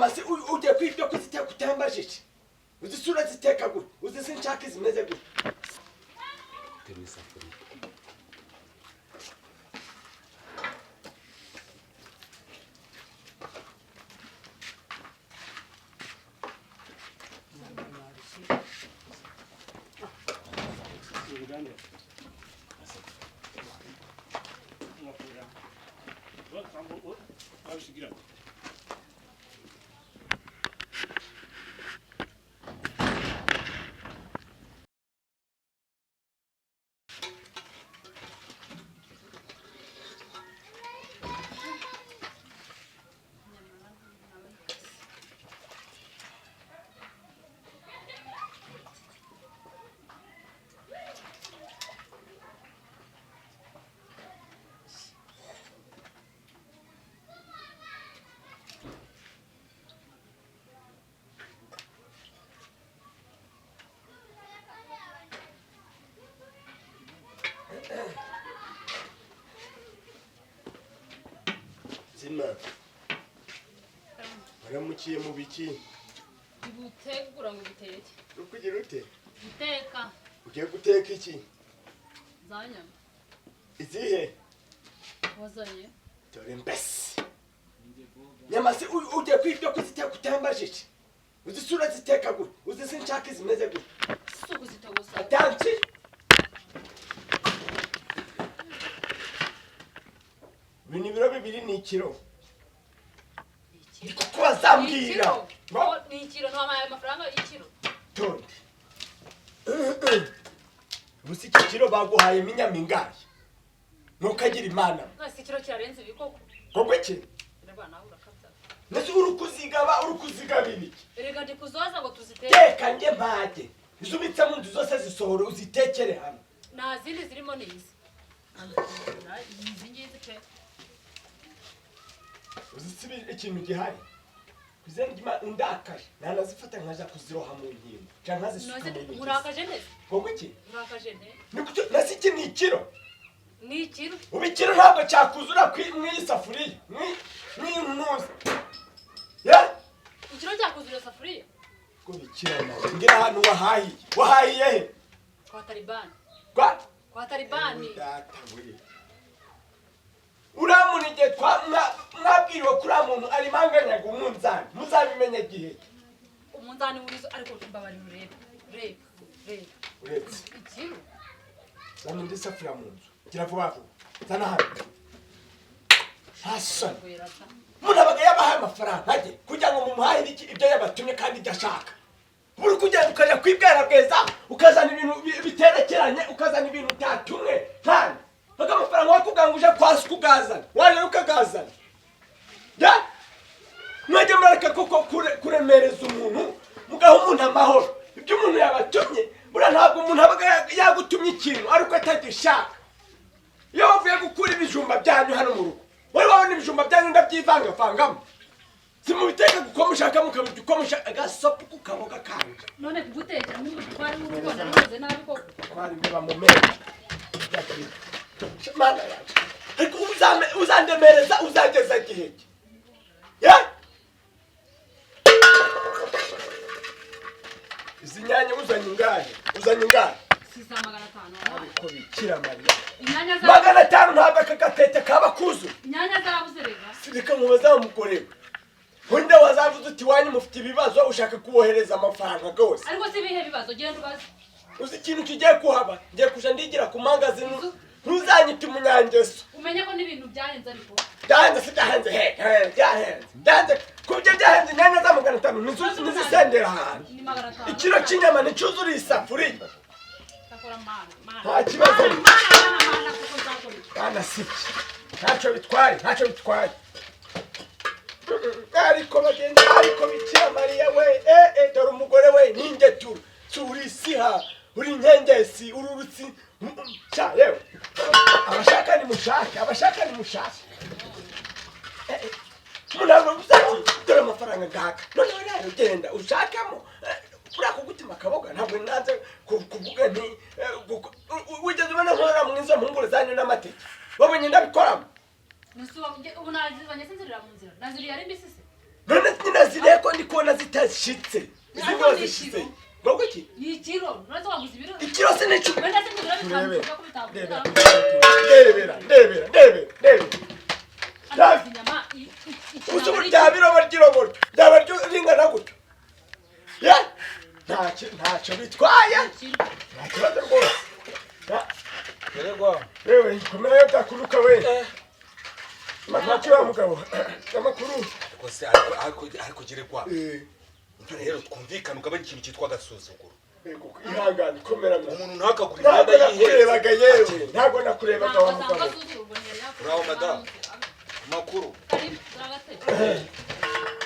Nyama se ugiye kwibyo kuziteka utambajije? Uzi isura ziteka gute? Uzi sinshaka zimeze gute? Teruye isafuriya. Zima, waramukiye mu biki? Gutegura ngo biteke. Uri kugira ute? Guteka. Ugiye guteka iki? Za nyama. Izihe? Wazanye. Dore mbese, nyama se ugiye kwibyo kuziteka utambajije? Uzi isura ziteka gute? Uzi sinshaka zimeze gute? Si ukuzitogosa. Atansi, ibi ni ibiro 2 ni ikiro. Ni ikiro. Kuko bazambwira. Ni ikiro, ntiwampaye amafaranga y'ikiro. Tonde, ubu iki kiro baguhaye inyama ingahe? Ntukagira Imana. None ikiro kirarenze ibikoko. Koko iki? Erega nawe urakabya. Mbese uri kuzigaba, uri kuzigabira iki? Erega ndi kuzoza ngo tuziteke. Teka nge mpage, izo ubitse mu nzu zose zisohora uzitekere hano. Nta zindi zirimo, ni izi. Izi ngizi pe. Uzi ikintu gihari? Kuzenda Imana undakaje nanazifata nkaja kuziroha mu nkingo cyangwa nkazisuka mu migezi. Murakaje neza. Koko iki? Murakaje nte? Ni kuki nasi iki ni ikiro? Ni ikiro. Ubu ikiro ntabwo cyakuzura mw'iyi safuriya, mw'intuza. Ya? Ikiro cyakuzura isafuriya? Ko bikira nawe. Ngira ahantu wahahiye. Wahahiye he? Kwa Talibani. Kwa? Kwa Talibani. Data we. Uriya muntu igihe mwabwiriwe kuri uriya muntu arimanganyaga umunzani. Muzabimenye gihe. Umunzani wurizo ariko mbabarira urebe. Reba. Reba. Uretse. Ikiro. Zana indi safuriya mu nzu. Gira vuba vuba. Zana hano. Hasani. Umuntu abaga yabahaye amafaranga ajye kugira ngo mumuhahire iki ibyo yabatumye kandi ibyo ashaka. Buri kugenda ukajya kwibwira bweza ukazana ibintu biterekeranye, ukazana ibintu utatumwe kandi baga amafaranga wakubwira ngo uje kwasi ukugazana waje ukagazana. Ya? Mwajya murareka koko kuremereza umuntu mugaha umuntu amahoro. Ibyo umuntu yabatumye buriya ntabwo umuntu abaga yagutumye ikintu ariko atagishaka. Iyo bavuye gukura ibijumba byanyu hano mu rugo, wari wabona ibijumba byanyu ndabyivangavangamo. Simubiteka kuko mushaka mukabirya uko mushaka, agasopu kukaboga kanje. None kugutekera nk'umutware w'urugo nakoze nabi koko. Twari biba mu meza. Mana yanjye. Ariko uzandemereza uzageza gihe ki? Ya? Izi nyanya uzanye ingahe? Uzanye ingahe? Si za 500. Ariko bikira Mariya. Inyanya za 500 ntabwo aka gatete kaba kuzuye. Inyanya zarabuze rega. Reka mubaze wa mugore we. Wenda wazavuze uti wanyu mufite ibibazo ushaka kubohereza amafaranga gose. Ariko si ibihe bibazo genda ubaze. Uzi ikintu kigiye kuhaba? Ngiye kuja ndigira ku mangazini ntuzanyite umunyangeso. Umenye ko n'ibintu byahenze ariko. Byahenze si byahenze he? Byahenze. Byahenze. Kubyo byahenze inyanya za 500 ntizisendera ahantu. Ni 500. Ikiro cy'inyama nticyuzuriye isafuriya. Takora mana, mana. Nta kibazo. Mana, mana, mana, kuko nzakora iki? Mana si iki. Ntacyo bitwaye, ntacyo bitwaye. Ariko bagenda, ariko bikira Mariya we, dore umugore we ningetura. Uri siha, uri nkengesi, uri urutsi. Cya yewe. Abashaka ni mushake, abashaka ni mushake. Umuntu avuze ati dore amafaranga ngaka. Noneho rero genda ushakemo. Uriya kugutima akaboga ntabwo nanze kuvuga nti wigeze ubona nkorera mwiza mpungure zanyu n'amateke. Wabonye ndabikoramo. Ubu nazizanye sinzirira mu nzira. Naziriye ari mbisi se. None nyine zirihe ko ndi kubona zitashitse? Izi Ariko ngo ni zishitse. ikiro. Ngo iki? Ni ikiro, none waguze ibiro. Ikiro se ni icumi. Wenda se ngura bitanu Turebe. tuvuga ko bitanu. Ndebera, ndebera, ndebera, ndebera, ndebera. Ariko inyama Uzi ubu ryaba irobo ry'irobo ryaba ringana gutyo. Ye? Ntacyo bitwaye. Nta kibazo rwose. Geregwa. Wewe, komera byakuruka we. Amakuru wa mugabo. Amakuru. Ariko se ariko Geregwa. Eh, Umva rero twumvikane ugabanye ikintu cyitwa agasuzuguro. yego, ihangane, komera mwana. Umuntu ntakagura Ntabwo imyenda yihenze. nakurebaga yewe. Ntabwo nakurebaga wa mugabo. Uraho madamu. Amakuru.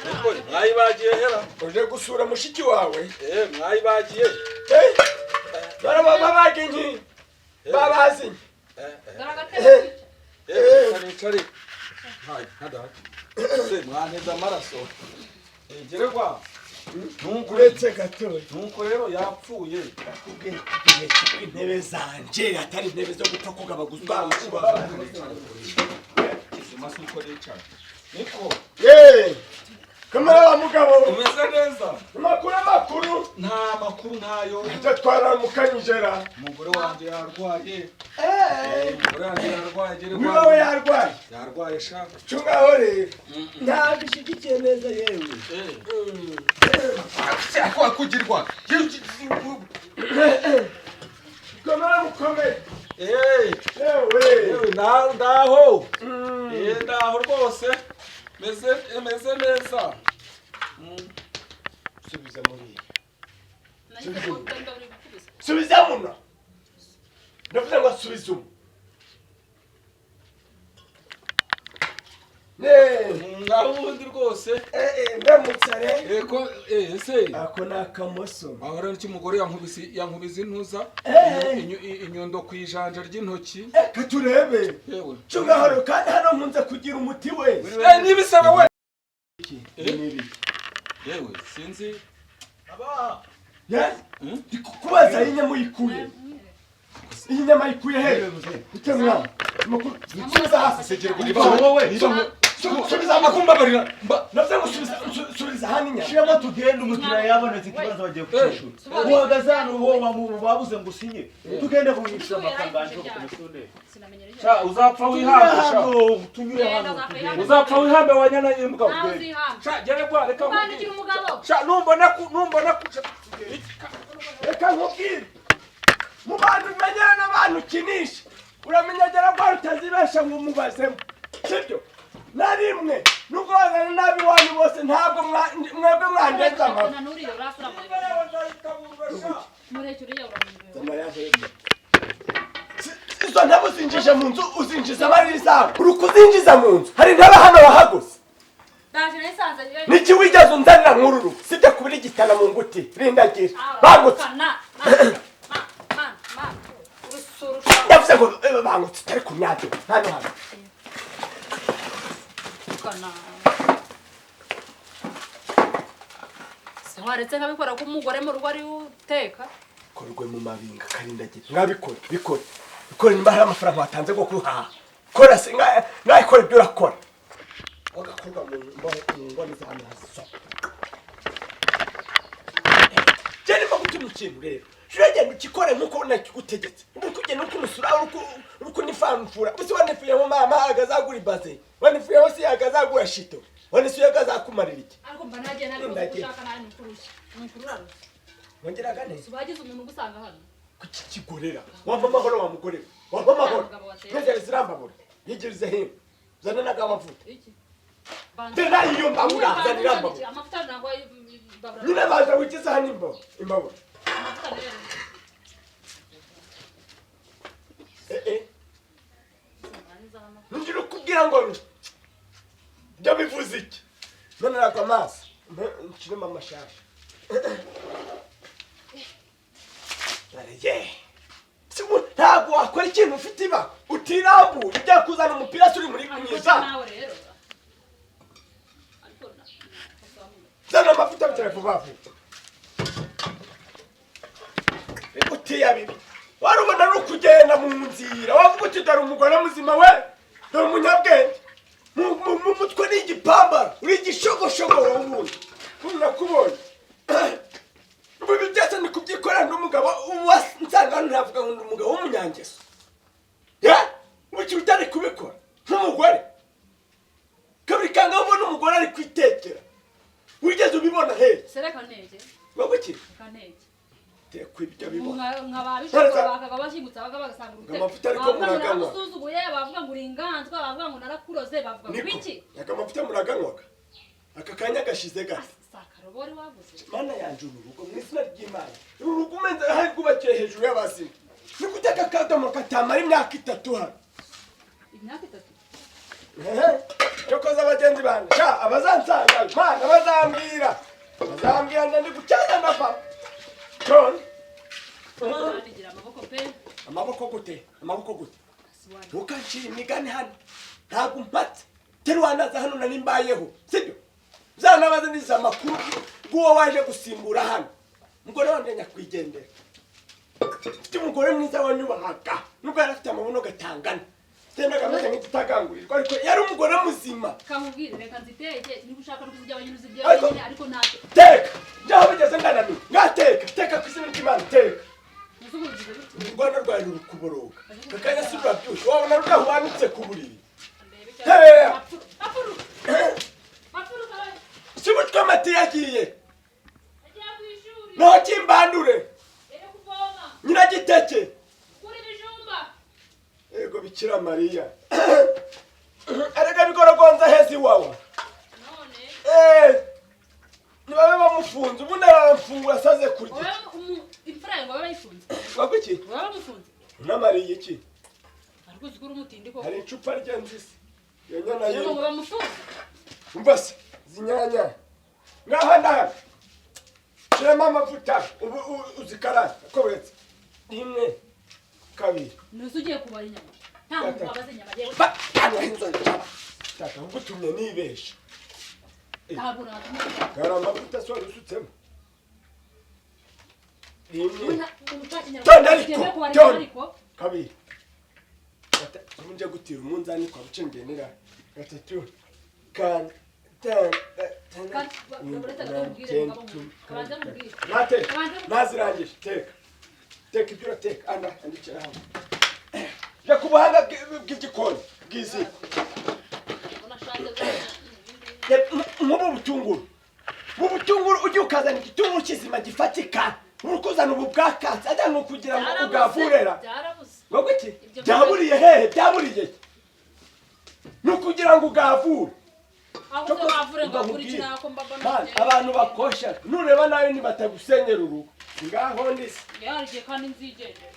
Niko mwayibagiye hera. Uje gusura mushiki wawe? Eh, mwayibagiye. Eh? Barababaga inki? Babazi inki? Eh, eh. Eh, nicare. Hai, nada. Se mwanteze amaraso. Eh, Geregwa. Nuko Uretse gatoya. nuko rero yapfuye. Nakubwiye igihe intebe zanje atari intebe zo gupfa kugabaguzwa. Kizima suko nicara. Niko Ye! Kamera wa mugabo. umeze neza. Amakuru amakuru. Nta makuru ntayo. Icyo twaramukanyijera. Umugore wanjye yarwaye. Eh! Umugore wanjye yarwaye Geregwa. Wiwawe yarwaye. Yarwaye sha. Cungaho rero. Ntabwo ishyigikiye neza yewe. Se ako akugirwa. Komera mukomere. Eh, Yewe. yewe ndaho. Eh, ndaho rwose. Meze neza. Subiza muri. Subiza muno. Ndavuze ngo subiza umu. Ne. Ngaho ubundi rwose. Eh, ndamutse re. Eh, ko eh se. Ako ni akamoso. Aho rero umugore yankubise intuza Eh. inyundo ku ijanja ry'intoki. Eh, katurebe. Yewe. Cungahoro kandi hano nkunze kugira umuti we. Eh, nibisaba we. Nibi. Yewe, sinzi. Yes? Ndi kukubaza iyi nyama uyikuye. Iyi nyama uyikuye he? Ute mwana. Amakuru. Subiza hasi. Niba wowe. Subiza amakuru. Akumbabarira. Navuze ngo subiza hano inyama. Shiramo tugende, umukiriya yabonetse, ikibazo bagiye kucyishura. Uhagaze hano wowe babuze ngo usinye, tugende kunyishyura amafaranga yanjye ku komisiyoneri. Sha uzapfa wihambe sha. Hano tunyure, hano tugende. Uzapfa wihambe wa nyana y'imbwa. Sha Geregwa reka nkubwire. Sha numbona ku Reka nkubwire. Mu bantu umenyera n'abantu ukinisha. Uramenya gera rwa rutazibesha ngo umubazemo. Sibyo? Na rimwe nubwo wazana nabi wanyu bose ntabwo mwebwe mwandenza amavi. Izo ntebe uzinjije mu nzu, uzinjiza abari izawe. Uri kuzinjiza mu nzu, hari intebe hano wahagose. Niki wigeze unzanira nk'uru rugo? Sibyo kubira igitana mu nguti rindagira bangutse. Ndavuze ngo bangutse utari ku myabyo hano hano. Waretse nkabikora ko umugore mu rugo ari uteka. Korwe mu mabinga karindagira mwabikore, bikore bikore. Nimba hari amafaranga watanze go kuhaha, kora se mwayikora ibyo urakora wagakorwa mu ngoni z'amaso. Je ndimo gutuma ikintu rero, uragenda ukikore nk'uko nakigutegetse. Uri kugenda uri kunusura, uri kunifamfura. Uzi wanifuyemo mama agazagura ibaze, wanifuyemo si agazagura shito, wanisuye agazakumarira iki? Ariko mba nagiye nabikoze uko ushaka nawe nukurushya nukururarushya. Wongeraga neza. Subagize umuntu ugusanga hano. Kuki kigorera? Wampa amahoro wa mugore we, wampa amahoro. Mugabo wateye. Ntugere zirambabura, yigirize hino, zana n'agamavuta. Iki? Tena iyo mbabura, zana irambabura. Amavuta ntabwo imbabura. Nyine baza wigize hano imbabura. Amavuta rero. Eh, eh. Ngira ukubwira ngo ibyo bivuze iki? None nagwa amaso nshiremo amashasha. Ye. Ntabwo wakora ikintu ufite iba utirambuye ujya kuzana umupira se uri muri Ariko mwiza. nawe rero. Ariko na. Zana amavuta bitare vuba vuba. Utiya bibi. Wari ubona ari ukugenda mu nzira wavuga uti dore umugore muzima we, dore umunyabwenge. Mu mutwe ni igipambara, uri igishogo. Ako shogoro ubundi ubu nakubonye, ubu ibi byose ni kubyikorera n'umugabo nsanga hano, ntavuga ngo ni umugabo w'umunyangeso. Ya ubu utari kubikora nk'umugore kabiri, kanga ubona umugore ari kwitekera, wigeze ubibona hehe? Sereka nteke. Ngo iki? Reka nteke. Teka ibyo bibona. Nka ba bishobora bakaga bashyingutse baga bagasanga urutete. Amavuta ariko Bavuga ngo muraganywa. naragusuzuguye, bavuga ngo uri inganzwa, bavuga ngo narakuroze, bavuga ngo Niko iki? Aka mavuta muraganywaga aka kanya gashize gate? Si akarobori waguze? Mana yanje, uru rugo, mu izina ry'Imana, uru rugo umenze hari rwubakiye hejuru y'abazimu. Ni gute aka kadomo katamara imyaka 3 hano? Imyaka 3? Ehe, cyokoza bagenzi banjye sha, abazansanga mana bazambwira ndi gucyana na papa John. Igira amaboko pe. Amaboko gute? Amaboko gute? Si wanjye. Ntukancire imigani hano, ntabwo umpatse teri wanaza hano nari mbayeho, sibyo? Uzanabaze nize amakuru bw'uwo waje gusimbura hano, umugore wanjye nyakwigendera. Mfite umugore mwiza wanyubahaga, nubwo yari afite amabuno gatangana, gendaga ameze nk'igitagangurirwa, ariko yari umugore muzima. Kamubwire, reka nziteke, niba ushaka no kuzirya wenyine uzirya wenyine, ariko ntacyo. Teka, byaho bigeze ngananiwe. Ngateka, teka ku izina ry'Imana, teka. Uzubugize gutya. Urwana rwawe ruri kuboroga kakanya, si rurabyushye, wabona rudahubanutse ku buriri. Ndebe. Hey! Mapfuru, mapfuru, mapfuru kabaye. Si butwe amati yagiye. Agiye ku ishuri. Naho kimbandure. Ere kuvoma. Nyiragiteke. Kuri ibijumba. Ego Bikira Mariya, erega bigorogonza heza iwawa. None. Eh, nibabe bamufunze, ubundi aramfungura asaze kurya. Wowe imfura yawe ngo babe bayifunze? Wagwa iki? Ngo babe bamufunze. Unamariye iki? Ariko uzi ko uri umutindi koko. Hari icupa rye nzisi iyo nyana Ngo ye. bamufunze. Umva se, izi nyanya ngaha ndaha, shyiramo amavuta ubu uzikaranga ko buretse rimwe, kabiri. Ntuzi ugiye kubara inyama, nta muntu wabaze inyama yewe. Ba hano inzoga tata ngutumye nibesha. Ntabwo natuma. Hari amavuta se wari usutsemo? Rimwe. Tonda. Tonda ariko, Kubara inyama. tonda. Ariko. Kabiri, gatatu, ubu njya gutira umunzani kwa buce ngenera, gatatu, kane, gatanu, gatandatu, Kandi uretse gato mubwire, mugabo kabanza mubwire. Nateka. Kabanza mubwire. Nazirangije, teka, teka ibyo urateka. Anda andikira hano, jya ku buhanga bw'igikoni bw'iziko. Nk'ubu butunguru, ubu butunguru ujye ukazana igitunguru kizima gifatika, uri kuzana ubu bwakatsi ajya ni ukugira ngo ugavurera. Byarabuze. Ngo kuki? Ibyo. Byaburiye hehe? Byaburiye he? Ni ukugira ngo ugavure. Aho uze wavure ngo Umva akure nkubwire. ikirako mbaba. Man, abantu bakosha, nureba nawe nibatagusenyera urugo ngaho ndisi. Yarigiye kandi nzigendera.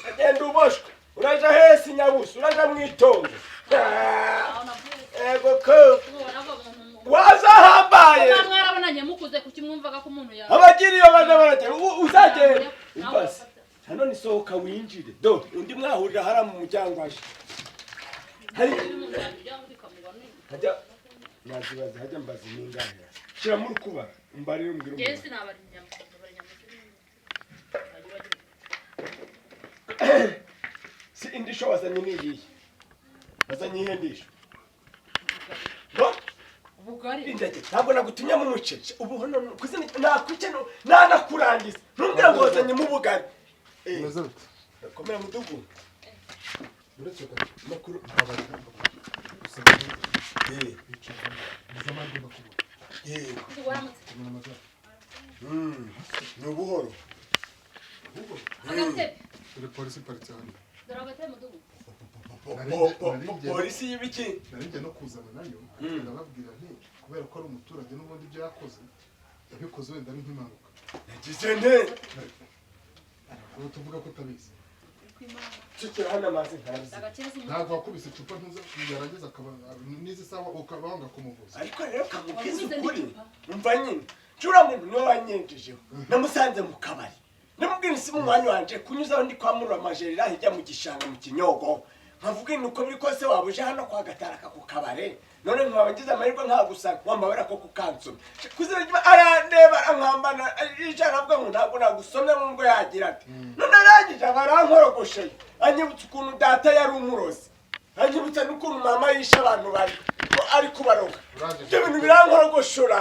Agenda uboshwe, uraja hesi nyabusa, uraja mwitongo. Aho navuye. Ego ko. Ubona ko umuntu Wazahambaye. Kuba mwarabonanye mukuze, kuki mwumvaga ko umuntu ya Abagira iyo baja baragera uzagenda. Nawe Umva se, hano nisohoka winjire, do undi mwahurira hariya mu muryango aje hari. Umuntu yabijya bikamugwa ni Hajya nazibaza, hajya mbaza ningahe, shyiramo urukuba umbarire, umbwire Njyewe umuntu. sinabara inyama, nabara inyama. Si indisho wazanye ni iyihe? Wazanye iyihe ndisho ngo? Ubugari. Indege ntabwo nagutumyemo umuceri ubu hano kuzina nakwice nanakurangiza, ntumbwira ngo wazanyemo ubugari. Eh, Umeze bite? Komera mudugu. Uretse gato. Makuru? Mbabarira, gusa. Eh, bicaye neza amahirwe ndakubona. Yego. Waramutse. Tubona amagare. Ni ubuhoro. Agatebe. Dore polisi iparitse hano. Dore agatebe, mudugu. Polisi y'ibiki? Nari njye no kuzana nayo, ariko ndababwira nti kubera ko ari umuturage, n'ubundi ibyo yakoze yabikoze wenda ari nk'impanuka. Nagize nte? Ubu tuvuga ko utabizi. Cukira hano amazi ntazi. Agakeza umudugu. Ntabwo wakubise icupa ntuza yarangiza akaba n'izi sawa ukaba wanga kumuvuza. Ariko rero kamubwiza Wabuze ukuri. n'icupa. Umva nyine, cura muntu niwe wanyenjejeho, namusanze mu kabari, namubwira isi mu mwanya wanje kunyuzaho ndi kwamurura amajerera hirya mu gishanga mu kinyogo, nkavuga nti uko biri kose waba uje hano kwa Gataraka ku kabare, none nkaba ngize amahirwe nkagusanga, wambabara ko kukansoma kuzina ry'Imana. Arandeba, arankambana yicara, aravuga ngo ntabwo nagusomye nubwo yagira ati none arangije aba arankorogosheye, anyibutsa ukuntu data yari umurozi, anyibutsa n'ukuntu mama yishe abantu bane. ari kubaroga. Ibyo bintu birankorogoshora.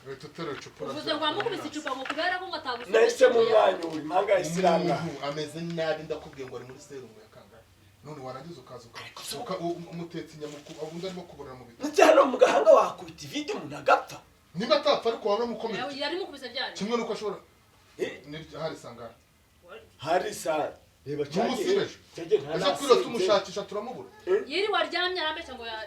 Uhita uterura icupa. Uvuze ngo wamukubise icupa ngo kubera ko ngo atagusubiza. Nahise mu mwanya uri impanga yahise. Umuntu ameze nabi, ndakubwiye ngo ari muri serumu ya kangahe, none warangiza ukaza umutetse inyama, undi arimo kuborera mu bitaro. Ndetse hano mu gahanga wakubita ivide umuntu agapfa. Niba atapfa, ariko wanamukomeretsa. Yari mukubise ryari? Kimwe nuko ashobora hari sangara. Hari saa reba. Ntumusibeje. Cyagiye. Ejo twiriwe tumushakisha turamubura. Yiriwe aryamye arambeshya ngo ya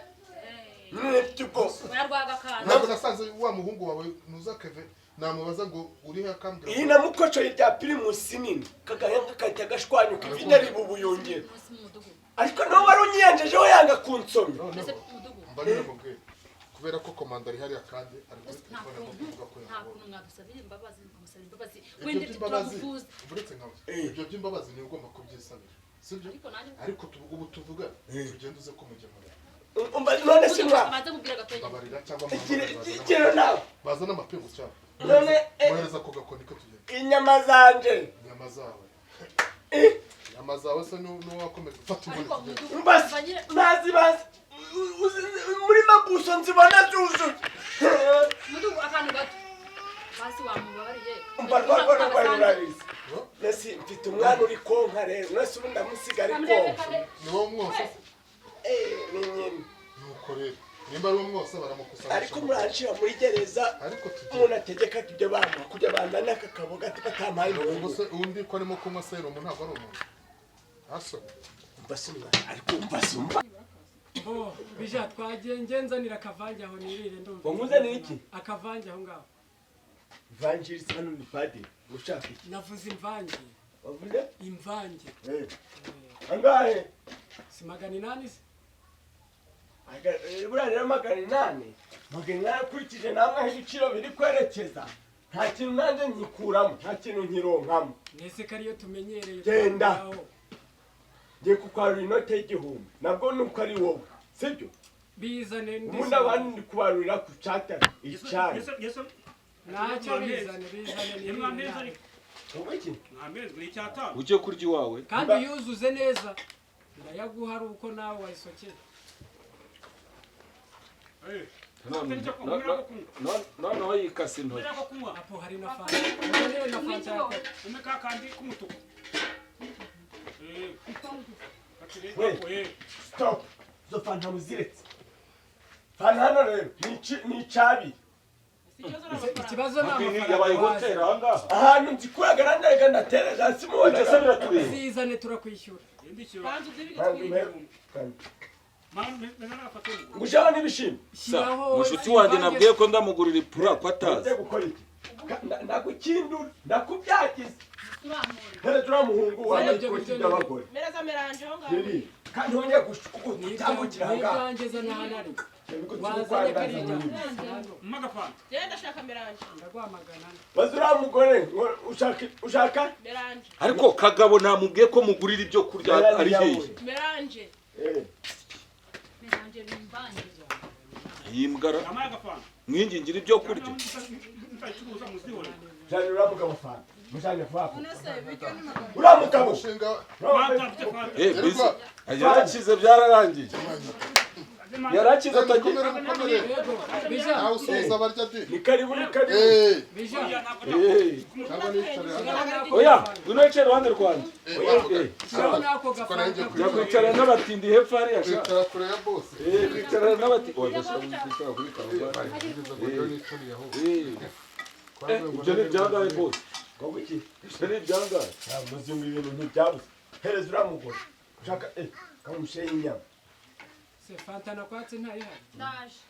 Nifite ubwose. ngo yarwaga akantu. Ntabwo nasanze wa muhungu wawe ntuzakeve, namubaza ngo urihe akambwira. Iyi namukocoye rya Primus nini, kagahanga kahita gashwanyuka, ivide riba ubuyungiro. Munsi mu mudugudu. Ariko nawe wari unyiyenjejeho yanga kunsomya. Mbese Noneho mudugudu. mbarire mubwire, kubera ko komanda ari hariya kandi ari kuri Nta telefone arimo kuntu kuvuga ko nta yamubonye. kuntu mwadusabira imbabazi, mukamusaba imbabazi Ibyo wenda by'imbabazi turamuvuza. Uretse nkawe, ibyo by'imbabazi niwe ugomba kubyisabira, sibyo? Ariko nanjye Ariko ubu tuvuga tugende uze kumugemurira. Umva, none se mwa abanze mubwira gatoya. Babarira cyangwa ikiro nawe. Bazana amapingu cyangwa None, mwohereza ako gakoni ko tugenda. Inyama zanje. Inyama zawe, inyama zawe se n'uwo wakomeje fata inkoni Ariko tugende. mudugudu Mbasi umva nyine. ntazibazi muri mabuso nzibona zuzuye. Mudugudu, akantu gato basi wamubabariye. Umva, rwa rwa rurabizi. Nasi mfite umwana uri konka rero, nasi ubu ndamusiga ari konka. Ni wowe umwose se? Eh, ni nyina. Nuko rero nimba ari umwose baramukusanyisha. Ariko muranshira muri gereza. Ariko tugende. Umuntu ategeka ibyo bampa kujya banzana aka kaboga batampaye Ubwo impungu. se undi ko arimo kunywa serumu ntabwo ari umuntu asomye? Umva se umwana, ariko umva se umva. Bo bija twagiye, ngenzanira akavange aho nirire, ndumva. Ngo nkuzanire iki? Akavange aho ngaho. Vanjirisi hano ni padiri ushaka iki? Navuze imvange. Wavuze? Imvange. Eh. Angahe? Si 800 se? Buriya rero 800, 800 ukurikije namwe aho ibiciro biri kwerekeza, nta kintu nanjye nyikuramo, nta kintu nkironkamo. Nese ko ariyo tumenyereye? Genda. Twageraho. Ngiye kukwarura inote y'1000, nabwo ni uko ari wowe, sibyo? Bizane. Ubundi abandi ndi kubarurira ku cyatari icyayi. Ntacyo, bizane, bizane nirire. Wowe iki? Ujye kurya iwawe. Kandi uyuzuze neza, ndayaguha ari uko nawe wayisokeye. Noneho yikase intoki. Apo hari na fanta, uzanire na fanta ya Coca. We, stop, izo fanta muziretse. Fanta hano rero ni icabiri. Ikibazo ni Yabaye amafaranga. hoteli aha ngaha. Ahantu nzikuraga nanjye ndatereza hasi. Ibyo se Mubonaga biratureba? Zizane turakwishyura. Ngushaho n'ibishimbo. Shyiraho. Mushuti wanjye nabwiye ko ndamugurira ipura ko atazi. Ugiye gukora iki? Ndagukindura, ndakubyagiza. Dore turiya muhungu wambaye ikoti ry'abagore. Mereza meranje aho ngaho. Riri kandi wongeye gutambukira aha ngaha. N'ibyanjye zana hano ari wazanye kariya hano. Genda, ndashaka meranje. Ndaguhamagara hano. Baza uriya mugore ngo ushaka ushaka. Meranje. Ariko Kagabo namubwiye ko mugurira ibyo kurya ari hehe? Meranje. Eh, Meranje ni imvange. Iyi mbwara mwingingira ibyo kurya. Jana uriya mugabo fanta, mujyane vuba vuba uriya mugabo. Umushinga. Eh, bizi yarakize, byararangiye, yarakize atagiye. Mukomere, mukomere. Yego bija. Nawe usuhuza abarya di. Ni karibu, ni karibu. Eh, Bija. Eh, cyangwa nicare hano. oya, ngwino wicare iruhande rwanjye. Eh, wavuga. Eh, Shyiraho n'ako nayo ngiye gafanta. jya kwicara n'abatindi hepfo hariya sha. Kwicara kure ya bose. Eh, kwicara n'abatindi, oya, ndashaka kwicara kuri karuvati. Barivuze ngo njyewe nicariye aho. Eh, ibyo ni ibyangahe bose? Ngo iki? Ibyo ni ibyangahe? Nta muzungu, ibintu ntibyabuze. Hereza uriya mugore ushaka, eh, kamushe y'inyama. Se fanta nakwatse ntayihari? Ndaje.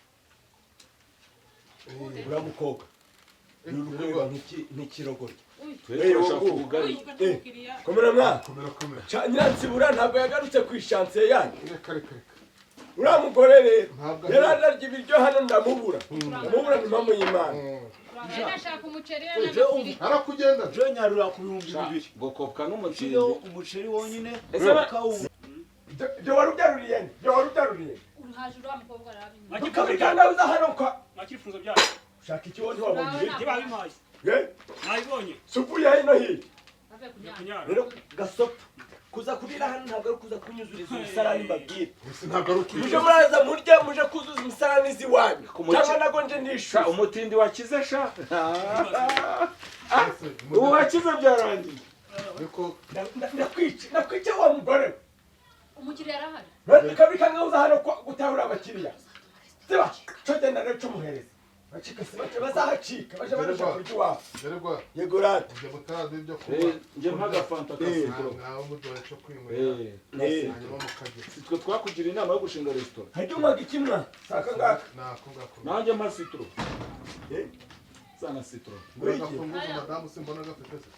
Uriya mukobwa ni urwego nk'ikirogoryo. Twe turashaka ubugari. Eh, komera mwana. Komera, komera. Nyiransibura ntabwo yagarutse ku ishansiye yanyu? Reka, reka, reka. Uriya mugore rero Ntabwo ari- yari ararya ibiryo hano, ndamubura, ndamubura, ni impamo y'Imana. Ndashaka umuceri. Arakugenda. Je nyarura ku 2000. Gokopwa n'umutindi. Ushireho umuceri wonyine. Ese kawunga. Ibyo wari ubyaruriye nde? Ibyo wari ubyaruriye nde? Uruhaje uriya mukobwa arabinywa. Tukabigana uza hano kwa ushaka iki? Wowe ntiwabonye ibiryo? Eh? Nabibonye. Si uvuye hino hirya? Ave kunyara. Rero gasopo. Kuza kurira hano ntabwo ari kuza kunyuzuriza umusarani mbabwira. Gusa ntabwo ari Muje ukwishyura. muraza murye, muje kuzuza imisarani z'iwanyu. Cyangwa nago nje Sha nishyura. umutindi wakize sha. Ese, Ubu wakize byarangiye. Niko Ndakwica, ndakwica wa mugore we. Umukiriya arahari. Kabika nkaho hano gutahura abakiriya. Siba, cyo genda rero cumuhereza. Bacika se bace bazahacika, baje barusha kurya iwabo. Ngerwa Yego rata. njye mutarazi ibyo kunywa. Eh, njye mpaga fanta ka sitro. Nawe muduha icyo kwinywera. Eh, Hanyuma mukagira. sitwe twakugira inama yo gushinga resitora. Hajya unywaga ikimwa? Saka ngaka. Nako ngako. Nanjye mpa sitro. Eh? Sana sitro. Agafunguzo madamu simbona gafite se.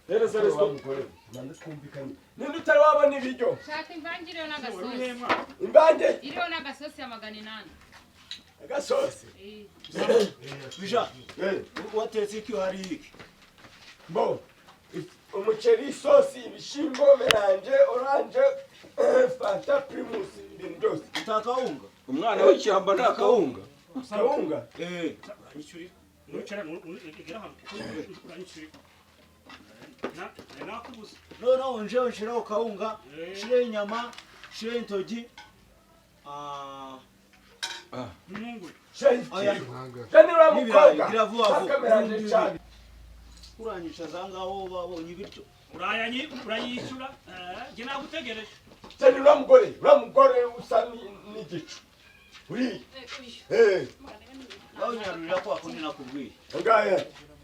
Hereza resitora. Nanze twumvikanye. Ninde utari wabona ibiryo? Shaka imvange iriho n'agasosi. Imvange? Iriho n'agasosi ya 800. Agasosi. Bija, watetse iki hari iki? Bo. Umuceri, isosi, ibishyimbo, mélange, orange, fanta, primus, ibintu byose. Utakawunga? Umwana w'ishyamba nta kawunga. Kawunga? Eh. Uranyishyurira. Nucara ugera hano kuko uranyishyurira. Na nakubuze. Noneho njewe nshiraho kawunga, nshireho inyama, nshireho intogi. N'umwungure. Oya. Jani uriya mukobwa. Gira vuba vuba. Shaka mélange cyane. Uranyisha za ngaho babonye ibiryo. Urayishyura. Njye nagutegereje. Jani uriya mugore, uriya mugore usa n'igicu. Uriya. Eh. Bawunyarurira kwa kundi nakubwiye. Ngahe.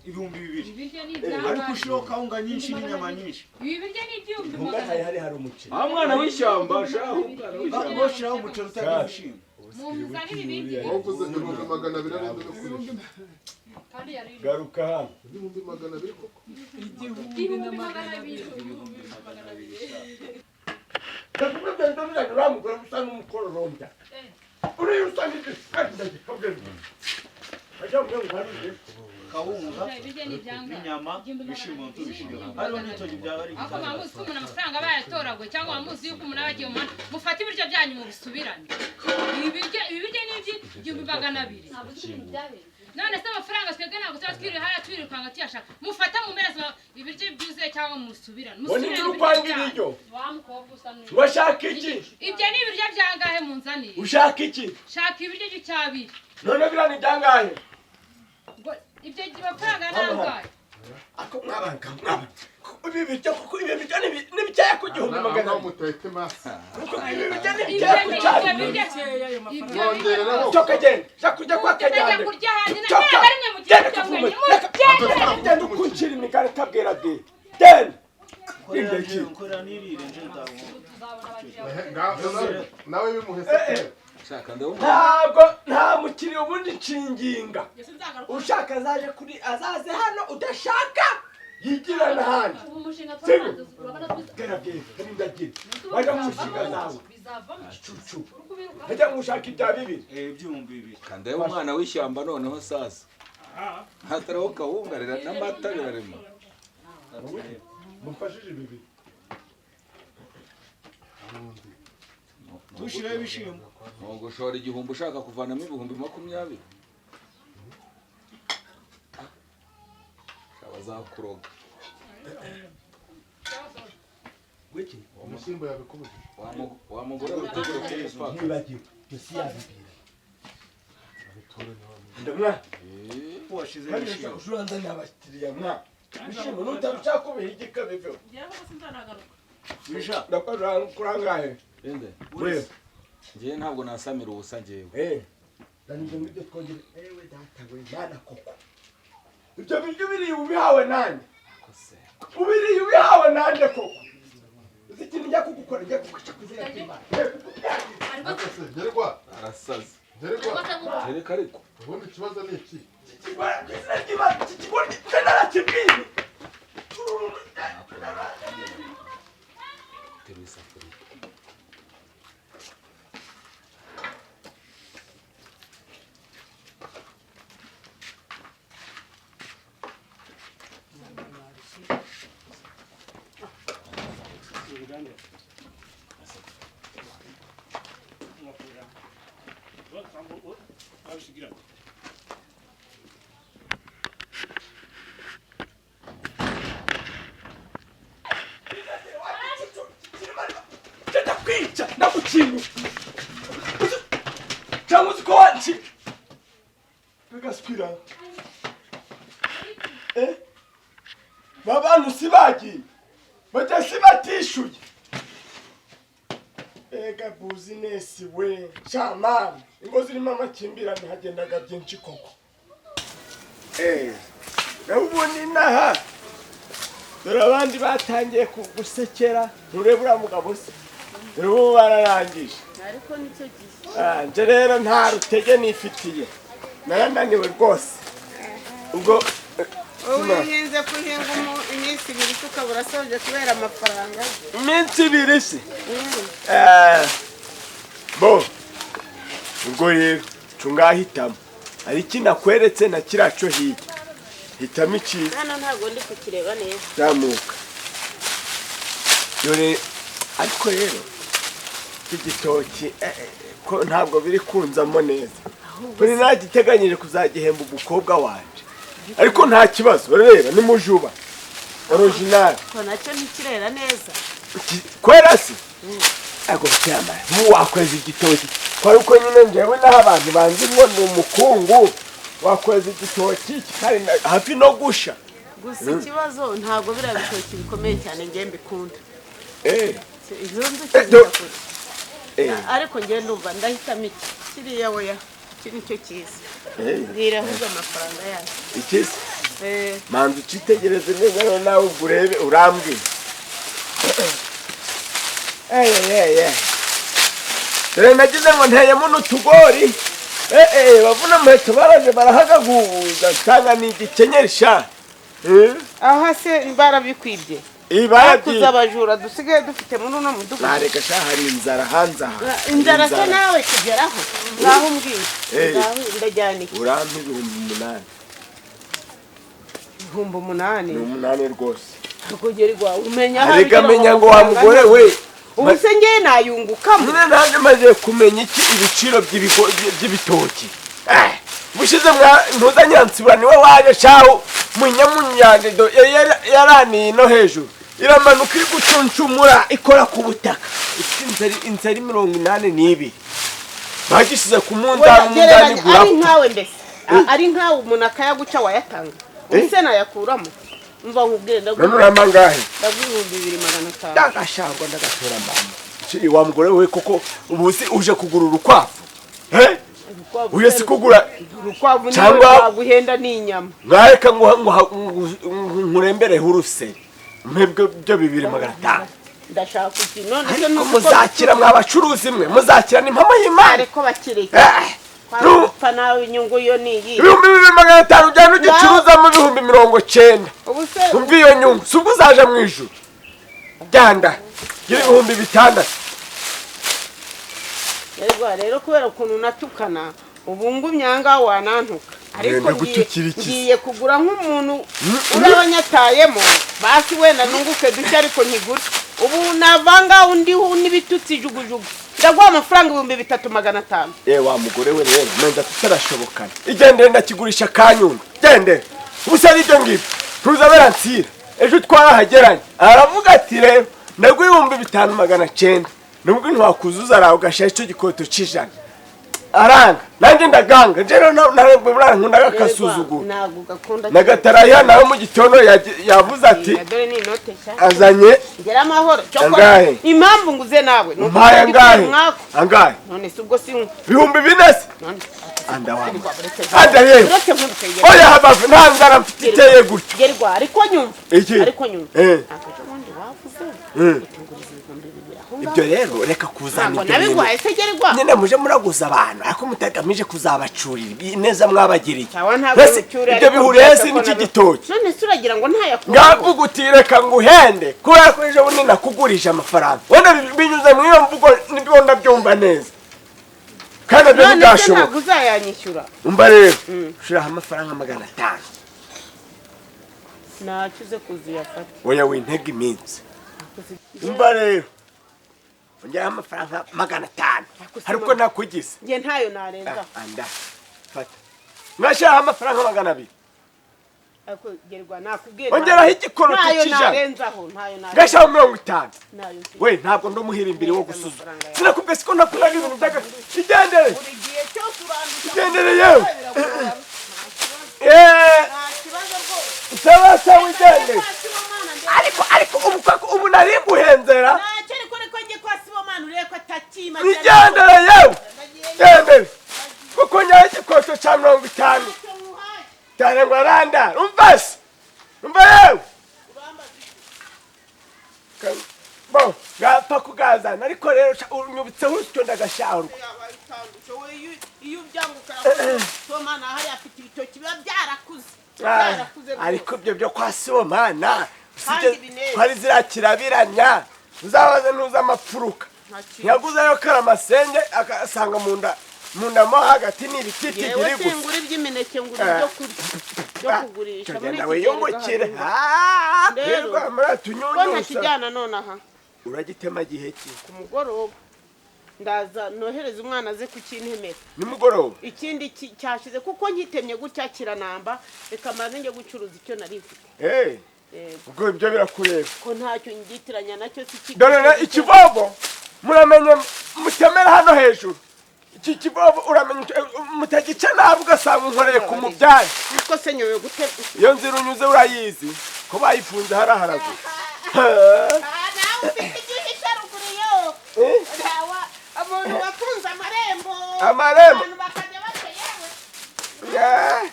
2000. Ibiryo ni Ariko ushiraho kawunga nyinshi n'inyama nyinshi. Ibi biryo ni ibyumbi Ntunga hari hari umuceri. Ah, mwana w'ishyamba sha, umwana w'ishyamba. Boshiraho umuceri utagira ibishimbo. Mumuzanire ibindi. Wavuze 200,000 arenze no kwishyura. Kandi yari Garuka hano. 200,000 koko. 200,000. Ndavuga ibyo ndabona uriya mugore usa n'umukororombya. Uriya usa n'igicu kandi ndagikabwira. Ajya mu ngo Kawunga n'inyama, ibishimbo tubishira. Hariho n'intogi byaba ari Ariko muba muzi ko umuntu amafaranga aba yayatoraguye cyangwa muba muzi yuko umuntu aba agiye mu muhanda, mufate ibiryo byanyu mubisubirane. Ibi biryo ni iby'1200. None se amafaranga twebwe ntabwo tuba twiriwe hariya twirukanka tuyashaka. Mufate mumereze ibiryo byuzuye cyangwa musubirane. Ngo ni ukwanga ibiryo. Wa mukobwa usa n'uyu. Washaka iki? Ibyo ni ibiryo byangahe munzaniye? Ushaka iki? Shaka ibiryo by'icyabiri. None biriya ni ibyangahe? Ibyo mafaranga nangahe? Ako mwabanga mwabanga. Ibi biryo kuko ibi biryo ni bikeya ku 1200. Muteke masi. Kuko ibi biryo ni bikeya ku cyabiri. Nongereraho. Toka genda. Shaka kujya kwa Kajyambere. Kurya hanze Toka. ntabwo ari mwe mugiye Genda kurya kuvume. mwenyine. Genda ukuncira imigani kabwira bwira. Genda. Nkorera nirire nje ndabona. Nawe bimuhese. Shaka ndabona. Ntabwo nta mukiriya ubundi nshinginga. Ushaka azaje kuri azaze hano, udashaka yigira n'ahandi. Wajya mu nshinga zawe. Gicucu. Wajya mu gushaka ibya bibiri. 2000. Kanda umwana w'ishyamba noneho sasa. Hataraho kawunga rira n'amata birarema. Mumfashije bibiri. Tushiraho ibishimbo. Ngo ushora 1000 ushaka kuvanamo 20,000. Abazakuroga. Wiki. Umushimbo yabikubuje. Wa mugore witegura kumupaka. Ntibagiwe. Yose yabibira. Ndamwa. Washize Kandi ibishimbo. ushobora n'abakiriya mwa. Ibishimbo nutarushaka kubihigika biveho. Njyewe ko sinzanagaruka. Bija. Ndakora kurangahe? Ende. Wewe. Njyewe ntabwo nasamira ubusa njyewe. Eh. Ndani ibyo twongere. Ewe data we mana koko. Ibyo biryo biri ubihawe nande? Ubiriye ubihawe nande koko? Uzi ikintu njya kugukora, njya kuguca ku izina ry'Imana. Ngerwa. Arasaze. Ngerwa. Reka ariko. Ubundi ikibazo ni iki? Ikigore ku izina ry'Imana, iki kigore twe narakibwiye. Teruye isafuriya. Bigaswira. Eh? Babantu si bagiye. Bajya si batishyuye. Ega business we. Shamani. Ingo zirimo amakimbirane hagendaga byinshi koko. Eh. Nawe ubundi inaha. Dore abandi batangiye kugusekera. Nturebe uriya mugabo se. Dore ubu bararangije. Ariko nicyo gihe. Nje rero nta rutege nifitiye. Narananiwe rwose. Ubwo uhinze kuhinga iminsi ibiri ukaba urasoje kubera amafaranga. Iminsi ibiri se? Bo. Ubwo rero cungahitamo. Hari iki nakweretse na kiraco hirya. Hitamo iki? Hano ntabwo ndi kukireba neza. Zamuka. Dore ariko rero iki gitoki ko ntabwo biri kunzamo neza. Kuri nagiteganyije kuzagihemba umukobwa wanje. Ariko nta kibazo, urareba ni mujuba. Original. Ko nacyo ntikirera neza. Kwera se? Ago cyamara. Mu wakweza igitoki. Kwa uko nyine njewe naho abantu banzi ngo ni umukungu wakweza igitoki kikari hafi no gusha. Gusa ikibazo ntabwo bira bitoki bikomeye cyane ngiye mbikunda. Izo nzuki zidakora. Ariko ngiye ndumva ndahitamo iki. Kiriya oya. Iki nicyo cyiza. Mbwira ahubwo amafaranga yayo. Iki se? Manzi ucitegereze neza rero nawe ubwo urebe urambwira. Dore nagize ngo nteyemo n'utugori. Bavuna muheto baraje barahagaguza nsanga ni igikenyeri sha. Aha se barabikwibye. Ibakuze abajura dusigaye dufite muri uno mudugudu. Nareka sha hari inzara hanze aha. Inzara se nawe kugeraho. Ngaho umbwira. Ngaho ndajyana iki? Urampa 8000. 8000? Ni 8 rwose. Kugerwa umenya hari gamenya ngo wa mugore we. Ubu se ngiye nayungukamo. Nyine nanjye maze kumenya iki ibiciro by'ibitoki. Bushize ntuzanyansibura niwe waje shaho munyamunyanje yaraniye no hejuru. Iramanuka iri gucuncumura ikora ku butaka. Ifite inzara 82. Bagishyize ku munzani gura. Ari nkawe mbese. Ari nkawe umuntu akayaguca wayatanga. Ubuse nayakuramo. Umva nkubwire ndaguha. None uramangahe? Ndaguha 2500. Ndagashangwa ndagatora mama. Iki wa mugore we koko ubu si uje kugura urukwavu? Uye si kugura urukwavu cyangwa guhenda ni inyama. Mwareka ngo nkurembere huruse. Mwebwe byo 2500. Ndashaka iki none se nuko muzakira mwabacuruzi mwe muzakira ni mpamo y'Imana. Ariko bakireke. Kwa nawe inyungu yo ni iyi. 2500 ujyana ugicuruza mu 90,000. Ubuse umva iyo nyungu si ubwo uzaje mu ijuru. Ganda gira 6000. Yego rero kubera ukuntu natukana ubu ngumyanga wanantuka. Ariko ngiye kugura nk'umuntu urabanyatayemo basi wenda nunguke duke ariko nkigura. Ubu navanga undi n'ibitutsi jugujugu. Ndaguha amafaranga 3500. Wa mugore we rero nenda tutarashobokana. Igendere ndakigurisha kanyungu. Gende. Ubusa nibyo ngibyo. Tuzabera nsira. Ejo twarahageranye. Aravuga ati rero ndaguha 5900. Nubwo ntwakuzuza araho ugashaye icyo gikoto cijana. Aranga nanjye ndaganga njero narebwe burara nkunda akasuzugura. Ntabwo gakunda. Nagataraya nawe mu gitondo yavuze ati dore ni inote nshya. Azanye ngera amahoro. Cyokora impamvu nguze nawe nuko angahe? Angahe? None se ubwo si 4000 se? Anda wa. Anda yewe. Oya habavu nta nzara mfite iteye gutyo. Gerwa ariko nyumva. Ariko nyumva. Akaje ubundi wavuze. Utunguriza 2000 aho. Ibyo rero reka kuzana ibyo bintu. Nyine muje muraguza abantu ariko mutagamije kuzabacurira neza mwabagiriye. Ibyo bihuriye se n'iki gitoki. None se uragira ngo ntayakura. Ngavuga uti reka nguhende kubera ko ejo bundi nakugurije amafaranga. Wenda binyuze mu iyo mvugo nibyo ndabyumva neza. Kandi ibyo ntibwashoboka. Ntabwo uzayanyishyura. Umva rero ushiraho amafaranga 500. Nacuze kuziyafata. Oya wintega iminsi. Umva rero ongeraho amafaranga 500. Hari uko nakugize. Nge ntayo narenza. Anda. Fata. Mwashiraho amafaranga 200. Ariko gerwa nakubwiye. Ongeraho igikoroto cy'ijana. Ntayo narenzaho, ntayo narenzaho. Ngashaho 50. We ntabwo ndomuhira imbere wo gusuzuma. Sinakubwiye siko nakuraga ibintu byaga. Igendere. Buri gihe cyose uranduka. Igendere yewe. Cyane ngo arandara. Umva se, umva yewe. Bo gapfa kugazana, ariko rero unyubitseho urusyo ndagashahurwa. Iyo ubyanguka Sibomana hariya afite ibitoki biba byarakuze. Byarakuze rwose. Ariko ibyo byo kwa Sibomana Kandi bineza. hari ziriya kirabiranya, uzabaze ntuza amapfuruka. Ntiyaguzeyo karamasenge agasanga mu nda mo hagati ni ibititi Yewe biri gusa. singura iby'imineke, ngura ibyo kurya byo kugurisha muri Tugenda iki wiyungukire. gihe Rero, Rero muri ko tunyunyusa. ntakijyana nonaha. Uragitema gihe ki? Ku mugoroba ndaza nohereza umwana aze kukintemera. Nimugoroba. Ikindi cyashize kuko nkitemye gutya kiranamba, reka maze njye gucuruza icyo nari mfite. Ubwo ibyo birakureba. Ko ntacyo ngitiranya nacyo si Dore ikivovo muramenye mutemera hano hejuru. Iki kivovo uramenye mutagica nabi ugasanga unkoreye ku mubyare. Niko se nyobewe gute? Iyo nzira unyuze urayizi ko bayifunze haraharagura. Nawe ufite igihisha ruguru yo. Umuntu wafunze amarembo. Amarembo. Abantu bakajya baca yewe.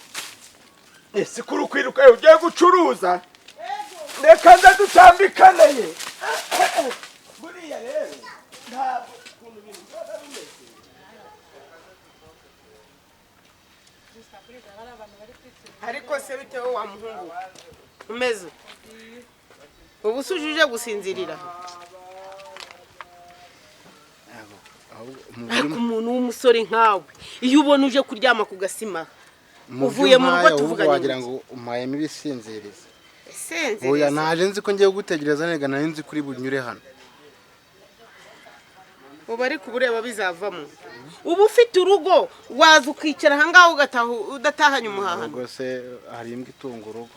Ese kuri kwiruka ugiye gucuruza? Reka nze dutambikane ye. Buriya rero ntabwo ukuntu ibintu biba bimeze. Ariko se bitewe wa muhungu umeze ubu se uje gusinzirira? Ariko umuntu w'umusore nkawe iyo ubona uje kuryama ku gasima uvuye mu rugo tuvuganye, wagira ngo umpayemo ibisinziriza. Sinziriza. Oya naje nzi ko ngiye gutegereza nega, nari nzi kuri bunyure hano. Ubu ariko ubureba bizavamo. Ubu ufite urugo waza ukicara aha ngaho ugataha udatahanye umuhahano. Ubwo se hari imbwa itunga urugo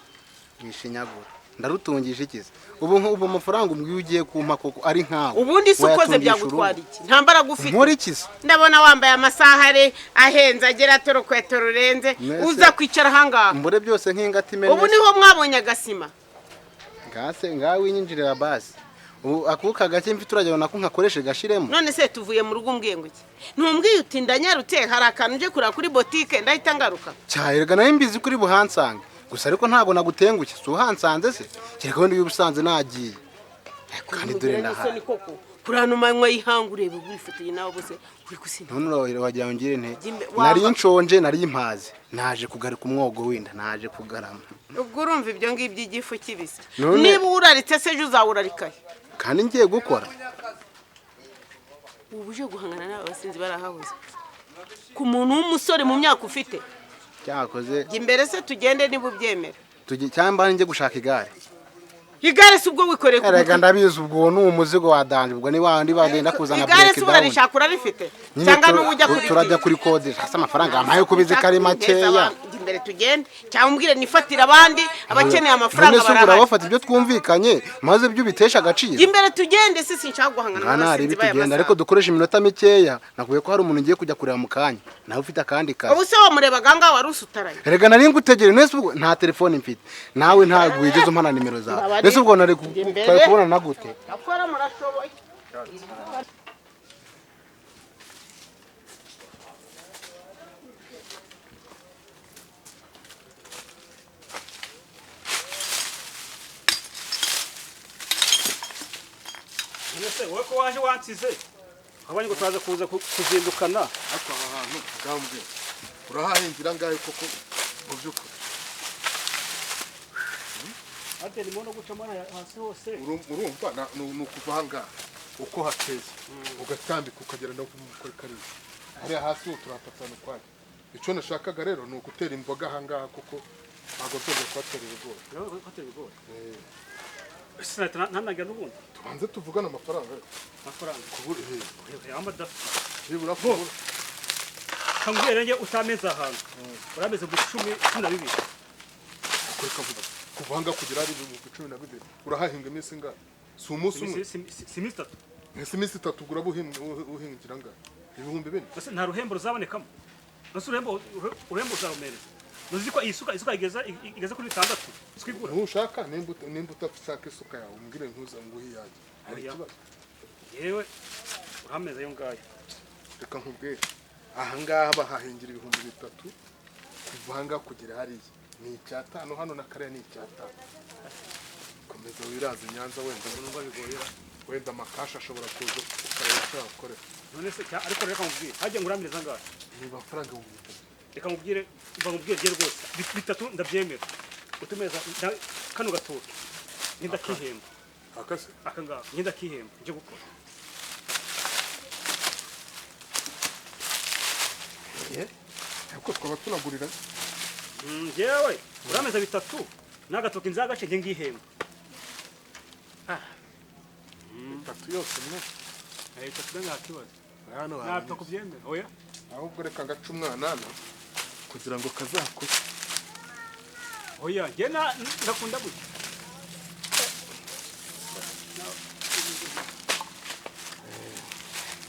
nishinyagura ndarutungisha ikize. Ubu amafaranga umbwiye ugiye kumpa koko ari nkawe. Ubundi se ukoze byagutwara iki? Nta mbaraga ufite. Nkora iki se? Ndabona wambaye amasaha ahenze agera torokweto rurenze, uza kwicara aha ngaha. Mbure byose nk'ingati imene. Ubu niho mwabonye agasima. Ngase ngawe winyinjirira basi. Ubu akuka gake mfite uragera nako nkakoreshe gashiremo. None se tuvuye mu rugo umbwiye ngo iki? Ntumbwiye uti ndanyarutse hari akantu nje kurira kuri botike ndahita ngaruka. Cyahirega nayo mbizi kuri buhansange. Gusa ariko ntago nagutenguke, si uhansanze se? Kereka wenda ubusanze nagiye. Kandi dore ndaha. Kurana umanywa yihanga urebe wifotoye nawe bose uri gusinda. None uragira ngo ngire nte? Nari nshonje, nari impaze. Naje kugarika umwogo wenda, naje kugarama. Ubwo urumva ibyo ngibyo igifu kibisi. Niba uraritse se ejo uzawurarikaye. Kandi ngiye gukora. Ubu uje guhangana n'aba basinzi barahabuze. Ku muntu w'umusore mu myaka ufite. Cyakoze. Imbere se tugende niba ubyemera. Tujye cyangwa njye gushaka igare. Igare si ubwo wikoreye ku mutwe. Erega ndabizi ubwo ni umuzigo wa danje, ubwo ni wandi bagenda kuzana break down. Igare si urarishaka urarifite cyangwa n'ujya kuri turajya kuri kode hasi amafaranga amaye kubizi kari makeya. Imbere tugende cyangwa umbwire nifatira abandi abakeneye amafaranga barahari. None se urabafata ibyo twumvikanye maze byo bitesha agaciro. Imbere tugende se sinshaka guhangana n'abasinzi baya masaha. Ariko dukoresha iminota mikeya, nakuye ko hari umuntu ngiye kujya kureba mu kanya nawe ufite akandi kazi. Ubu se wamurebaga ngaho wari usutaraye. Erega nari ngutegere nese ubwo nta telefone mfite nawe ntabwo wigeze umpana nimero zawe. Nese ubwo nari kubona na gute? Akora murashoboye. Nese wowe ko waje wansize abanye ngo turaza kuza kuzindukana. Ariko aha hantu gambwe urahahingira ngahe koko mu by'ukuri? Ate ni mono guca mwana hasi hose. Urumva ni ukuva aha ngaha uko hateye ugatambika ukagera no kuri kariya hariya hasi turahafatana ukwajya. Icyo nashakaga rero ni ugutera imboga aha ngaha kuko ntabwo nzongera kuhatera ibigori. Kuhatera ibigori? Sinahita n'ubundi. Tubanze tuvugane amafaranga. Amafaranga. Kubura Nibura kubura. Kambwira njye utameze ahantu. Urameze mu 12. Akoreka vuba. Kuvanga kugira ari 12. Urahahinga iminsi ingahe? Si umunsi umwe. Si iminsi itatu. Ese iminsi itatu ugura uhingira angahe? 4000. Ese nta ruhembo ruzabonekamo? Ese uruhembo uzarumereza. Nuzi ko isuka igeza kuri 6. Swigura. Ntushaka nimba utashaka isuka yawe umbwire nkuza nguhe iyanjye. Hari ikibazo? Yewe urameze yo ngayo. Reka nkubwire. Aha ngaha bahahingira 3000 Kuva aha ngaha kugera hariya ni 5 hano na kariya ni 5. Komeza wiraze Nyanza wenda Numva bigoye. Wenda amakasha ashobora kuza ukareba icyo yakorera. None se ariko reka nkubwire, hajya nguramiriza angahe? Ni amafaranga 3000. Reka nkubwire, mva nkubwire je rwose. 3 ndabyemera. Utumeza kano gatoki. Ngenda kihemba. Akase? Aka ngaka ngenda kihemba nje gukora. Ariko twaba tunagurira. Jewe urameza 3 n'agatoki nzagace nge ngihemba. 3 yose mwe. 3 nta kibazo. Hano ntabwo kubyemera. Oya. Ahubwo reka ngaca umwanana kugira ngo kazakure. Oya, nge ndakunda gutya.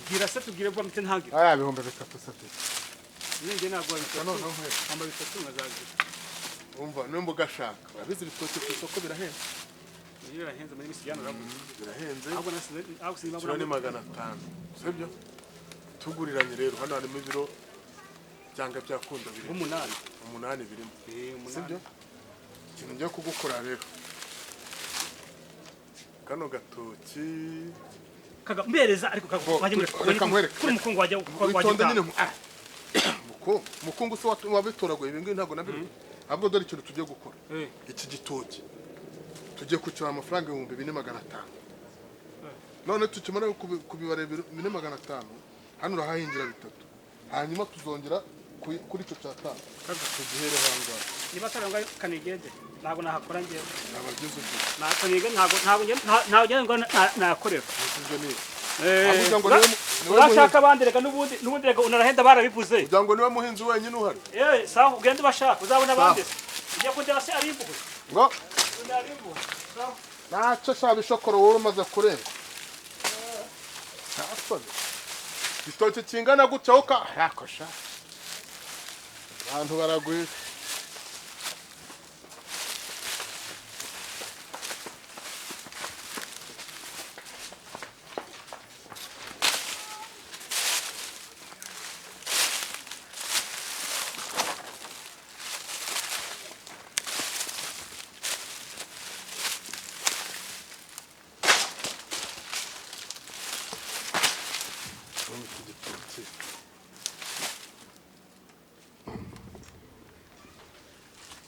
Gira se tugire bwa mite ntangira. Aya 3000 sate. Nge nagwa 3. No no nkwe. Amba 3 ngazagira. Umva nimba ugashaka. Urabizi ibitoki ku isoko birahenze. Birahenze muri misi yano rabuze. Birahenze. Ahubwo nasize aho sinba bura. Ni 500. Sibyo? Tuguriranye rero hano harimo ibiro byanga byakunda birimo. 8. 8 birimo. 8. Sibyo? Ikintu ngiye kugukora rero. Kano gatoki kaga mbereza ariko kaga reka nkwereke. Kuri mukungu wajya witonde nyine. Mukungu se wabitoraguye ibi ngibi ntabwo nabiri. Ahubwo dore ikintu tugiye gukora. Iki gitoki tugiye kucyura amafaranga 2500. None tukimara kubibara 2500 hano urahahingira 3. Hanyuma tuzongera kuri icyo cya 5. Tugihere hangaha. Niba taranga kanigende ntabwo nahakora ngiye. Nabagize ubwo. Nakanige ntabwo ntabwo ngo nakorera. Ibyo ni. Urashaka abandi reka n'ubundi reka unarahenda barabivuze. Kugira ngo niwe muhinzi wenyine uhari. Sawa ugende bashaka uzabona abandi. Ugiye kundeba se ari impuhwe. Ngo ntacyo shaba ishokoro wowe umaze kurenga. Ntasone. Igitoki kingana gutya uka yakosha. Abantu baragwira.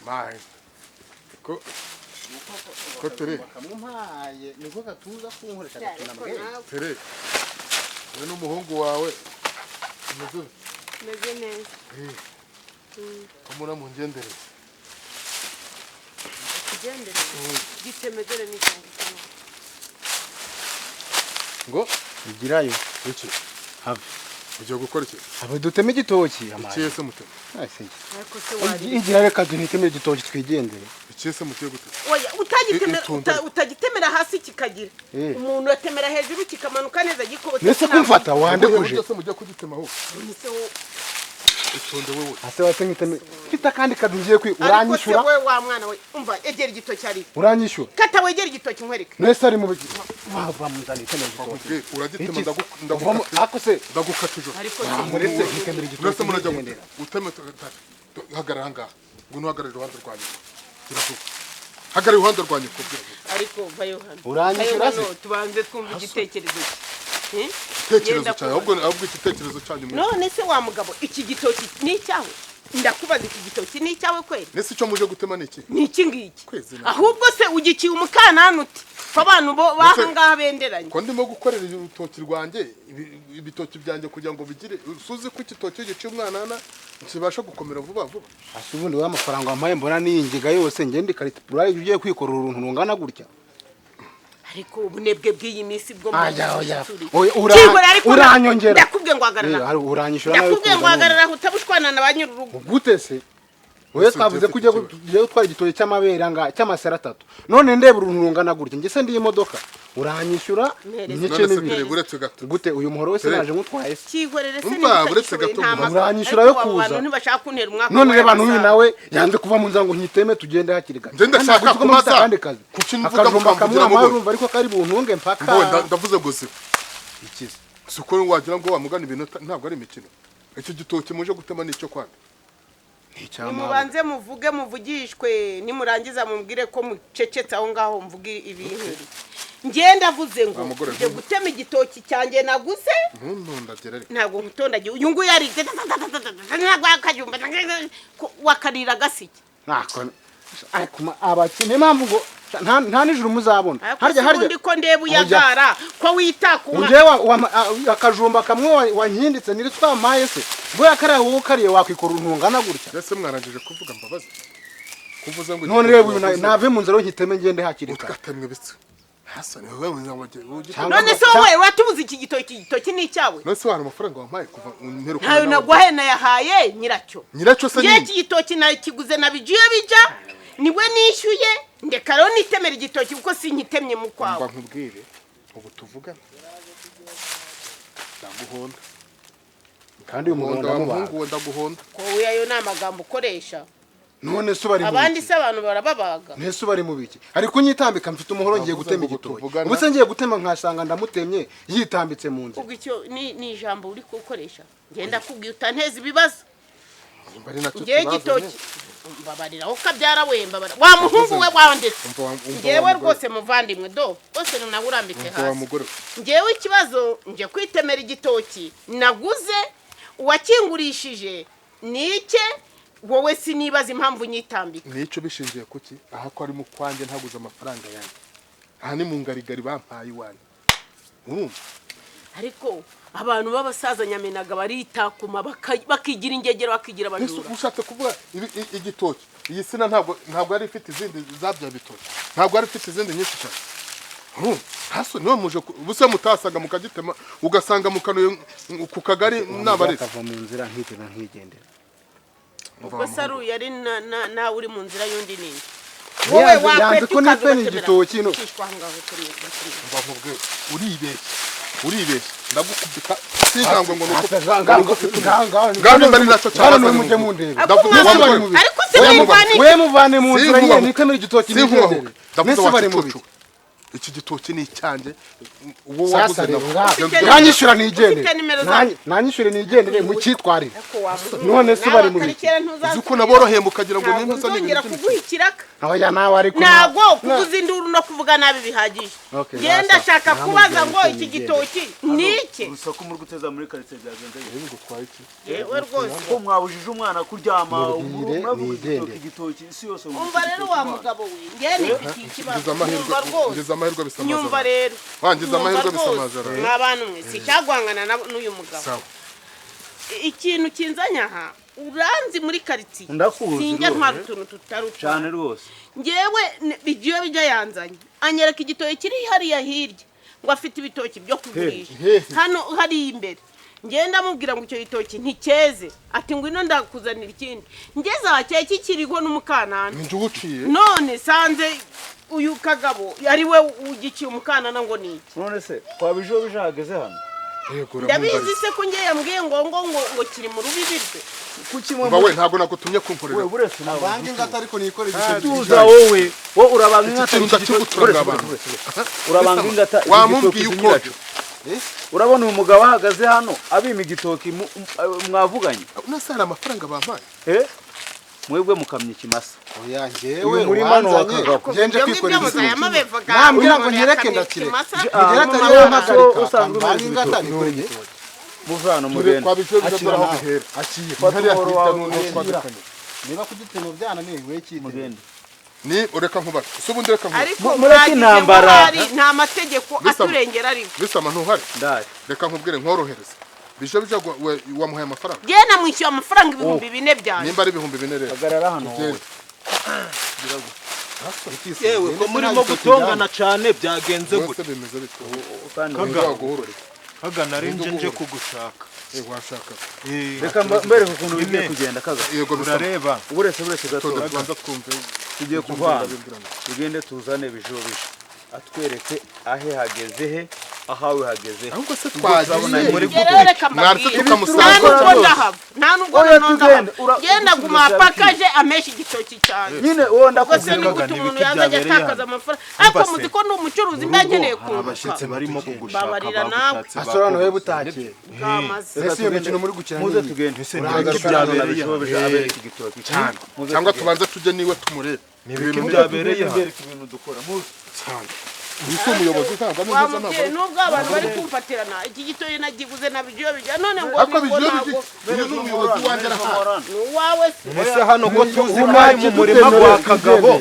Mai. Ko tere. Bakamumpaye niko gatuza kunkoresha gatuna mbere. Tere. We n'umuhungu wawe. Meze neza. Komura mungendereze. Kugendereze. Gitemedere n'icyango. Ngo igirayo. Iki? Have. Ugiye gukora iki? Abo duteme igitoki amaye. Iki se muteme? Ase. Igira reka duhiteme igitoki twigendere. Iki se muteye gute? Oya utagitemera utagitemera hasi kikagira. Umuntu atemera hejuru kikamanuka neza gikobotse. Nese kumfata wande kuje. Byose mujya kugitema aho. Itonde wewe. Ase wate ngiteme. Mfite akandi kazi ngiye kwi uranyishura. Ariko se wewe wa mwana we umva egera igitoki ari. Uranyishura. Kata wegera igitoki nkwereke. Nese ari mu bava muzani iteme igitoki. Uragitema ndagukata. Ako se ndagukata ijo. Muretse nkitemera igitoki. Nese murajya uteme hagarara ngaha. Ngwino hagarara iruhande rwa nyoko. Gira vuba. Hagarara iruhande rwa nyoko. Ariko vayo hano. Uranyishura se? Tubanze twumva igitekerezo cye. Igitekerezo cyawe ahubwo igitekerezo cyanyu. None se wa mugabo iki gitoki ni icyawe? Ndakubaza iki gitoki ni icyawe kweli? Nese icyo muje gutema ni iki? Ni iki ngiki. Ahubwo se ugikiye umukanana uti ko abantu bo bahangaha benderanye. Ko ndimo gukorera urutoki rwanjye ibitoki byanjye kugira ngo bigire suzi ko igitoki giciye umwanana kibasha gukomera vuba vuba. Ase ubundi wa amafaranga wampaye mbona niyingiga yose ngende karita ugiye kwikorera uruntu rungana gutya. Ariko ubunebwe bw'iyi minsi bwo uranyongera. Ndakubwiye ngo hagarara. Uranyishura nawe. Ndakubwiye ngo hagarara utabushwana na ba nyir'urugo. Gute se? Oya twavuze ko ugiye gutwara igitoki cy'amabere anga cy'amasera 3. None ndeba uruntu rungana gutya nge se ndi imodoka. Uranyishura n'ice n'ibiri. Gute uyu muhoro wese naje ngutwaye se? Cyihorere se buretse gato. Uranyishura yo kuza. None reba n'uyu nawe yanze kuva mu nzango nkiteme tugende hakiri kare. Nge ndashaka kubaza kandi kazi. Kuki mvuga mukamvugira mu urumva ariko kari buntunge mpaka. Ndavuze ngo ziba. Ikize. Suko wagira ngo wamugana ibintu ntabwo ari imikino. Iki gitoki muje gutema nicyo kwanda. Nimubanze muvuge, muvugishwe, nimurangiza mumbwire ko mucecetse aho ngaho, mvuge ibintu. Ngenda avuze ngo ngiye gutema igitoki cyanjye naguze. Ntuntondagire ariko. Ntabwo nkutondagiye. Uyu nguyu yari ntabwo akajumba wakarira gasike. Nako ariko abakene impamvu ngo nta nijoro muzabona. Harya harya ko ndeba uyagara ko witakuma. Ngewe akajumba kamwe wankinditse niri twamaye se. Bwo kariya wowe kariye wakwikora untungana gutya. Ese mwarangije kuvuga mbabazi? Kuvuza ngo none reba uyu nave mu nzira nkiteme ngende hakiri kare. Utwatemwe bitse. Hasani wewe ngo none se wowe watubuze iki gitoki? Igitoki ni icyawe. None se wari amafaranga wampaye kuva mperuka? Ntayo naguhaye, nayahaye nyiracyo. Nyiracyo se ni iki gitoki nakiguze nabigiye bijya niwe nishyuye, ndeka rero nitemera igitoki kuko sinkitemye mu kwawe. Mba nkubwire ubu tuvugana ndaguhonda. Kandi uyu mugabo ndamubaga ndaguhonda. Ko ayo ni amagambo ukoresha. None se bari mu abandi se abantu barababaga. Nese bari mu biki? Ariko nyitambika mfite umuhoro ngiye gutema igitoki. Ubu se ngiye gutema nkasanga ndamutemye yitambitse mu nzu. Ubwo icyo ni ijambo uri gukoresha. Ngenda kubwiye utanteza ibibazo. Ngiye igitoki mbabarira aho kabyara we, mbabarira wa muhungu we wandetse. Ngewe rwose muvandimwe do bose nawe urambitse hasi. Ngewe ikibazo nje kwitemera igitoki naguze, uwakingurishije nike wowe sinibaza impamvu nyitambika. Nico bishingiye kuki? Aha ko ari mu kwanjye ntaguze amafaranga yanjye. Aha ni mu ngarigari bampaye iwanjye. Urumva? Ariko abantu b'abasaza nyamenaga baritakuma bakigira ingegero bakigira abajura. Ushatse kuvuga igitoki iyi sina ntabwo ari ifite izindi zabya bitoki. Ntabwo ari ifite izindi nyinshi cyane. Urumva? Haso niwe muje ubuse mutasaga mukagitema ugasanga mukanuye ku kagari nabaretse. Akava mu nzira nkitema nkigendera. Ubwo saru yari na uri mu nzira yundi nini. Wowe yanze ko nipeni igitoki no. Mbakubwiye uribeshye. Uribeshye ndagukubita sinkangwe ngo nuko ngano mbari nacyo cyane mujye mundebe. Ariko se mwivane we muvane mu nzira nyine nitemera igitoki nigendere. Ndavuga bari mu biki? Iki gitoki ni icyanjye uwo waguze nanyishyura nigendere. Nanyishyure nigendere mukitwarire. None se bari mu biki? Uko naboroheye mukagira ngo nimba nzongera kuguha ikiraka. Oya nawe ariko ntago kuvuza induru no kuvuga nabi bihagije. Ngenda shaka kubaza ngo iki gitoki ni iki? Urusaku muri guteza muri quartier byagenze bite? Gutwaye iki? Yewe rwose ko mwabujije umwana kuryama muravuga igitoki isi yose. Umva rero wa mugabo we ngene iki kibazo. Ngize amahirwe bisamaza. Nyumva rero. Wangize amahirwe bisamaza. Mwabana mwe sicyagwangana n'uyu mugabo. Ikintu kinzanya aha uranzi muri quartier. Sinjya ntwara utuntu tutaruta. Cyane rwose. Ngewe bigiye bijya yanzanye. Anyereka igitoki kiri hariya hirya ngo afite ibitoki byo kugurisha. Hano hari imbere. Ngenda mubwira ngo icyo gitoki ntikeze. Ati ngwino ndakuzanira ikindi. Ngeze hakeye kikiriho n'umukanana. Ninje uciye. None sanze uyu kagabo yari we ugiciye umukanana ngo ni iki? None se kwa bijo bijageze hano? Yego. Ndabizi se ko ngiye yambwiye ngo ngo ngo kiri mu rubibi rwe. Kuki mwe we ntago nagutumye kumporera. We buretse nawe. Bangi ngata ariko nikore igitoki. Tuza wowe. Wo urabanga ingata. Urabanga ingata. Wamubwiye uko Urabona uyu mugabo ahagaze hano abima igitoki mwavuganye. Nase hari amafaranga bampaye. Mwebwe mukamye ikimasa. Oya ngewe murima no wakagabo. Ngenje kwikorera igitoki. Nambwira ngo nyereke ndakire. Mugera atari yo mpagarika. Usanzwe ingata nikore igitoki. Muvano mugende. Kwa bijo bijo aho bihera. Akira. Hariya hirya n'uno twadukanye. Niba kugitema byananiye we cyite. Mugende. Ni ureka nkubaze. Se ubundi reka nkubaze. Ariko mureke intambara nta mategeko aturengera ariko. Bisama ntuhari. Ndari. Reka nkubwire nkorohereze. Bijo bijya wamuhaye amafaranga. Ngiye namwishyuye amafaranga 4000 byanjye. Nimba ari 4000 rero. Hagarara hano wowe. Yewe ko murimo gutongana cyane byagenze gute? Bimeze bite? Kaga narinje nje kugushaka. Washaka. Reka mbereke ukuntu bigiye kugenda kaga. Yego urareba. Uburetse gato. Tubanza twumve. Tugiye kuvana. Tugende tuzane bijo bijya. Atwereke ahe hageze he Ahawe hageze. Ahubwo se twagiye muri reka mbabwire, nta nubwo ndahava, nta nubwo noneho ndahava. Genda guma pakaje amesha igitoki cyanjye. Nyine uwo Ubwo se ni gute umuntu yazajya atakaza amafaranga? Ariko muzi ko ndi umucuruzi, mba nkeneye Hari kunguka. abashyitsi barimo kugushaka. Babarira nawe. Bagushatse. Asora hano wewe butakeye. Bwamaze. Ese iyo mikino muri gukina Muze ni iyi? tugende. Ese Urahagaze nibiki byabereye hano hano? Abereka igitoki Cyane. Cyangwa tubanze tujye niwe tumurebe. Nibiki byabereye hano? Mbereka ibintu dukora, muze. Cyane. Uyu si umuyobozi, ntabwo ari Wa neza, ntabwo mubyeyi, ari nubwo abantu bari kumfatirana iki gitoyi nagiguze na bigiyo bijya none ngo Ariko ngo bigiye ntabwo uyu ni umuyobozi wanjye, arahari. Ni uwawe se? Ese hano ko tuzi ko ari mu murima gwa Kagabo,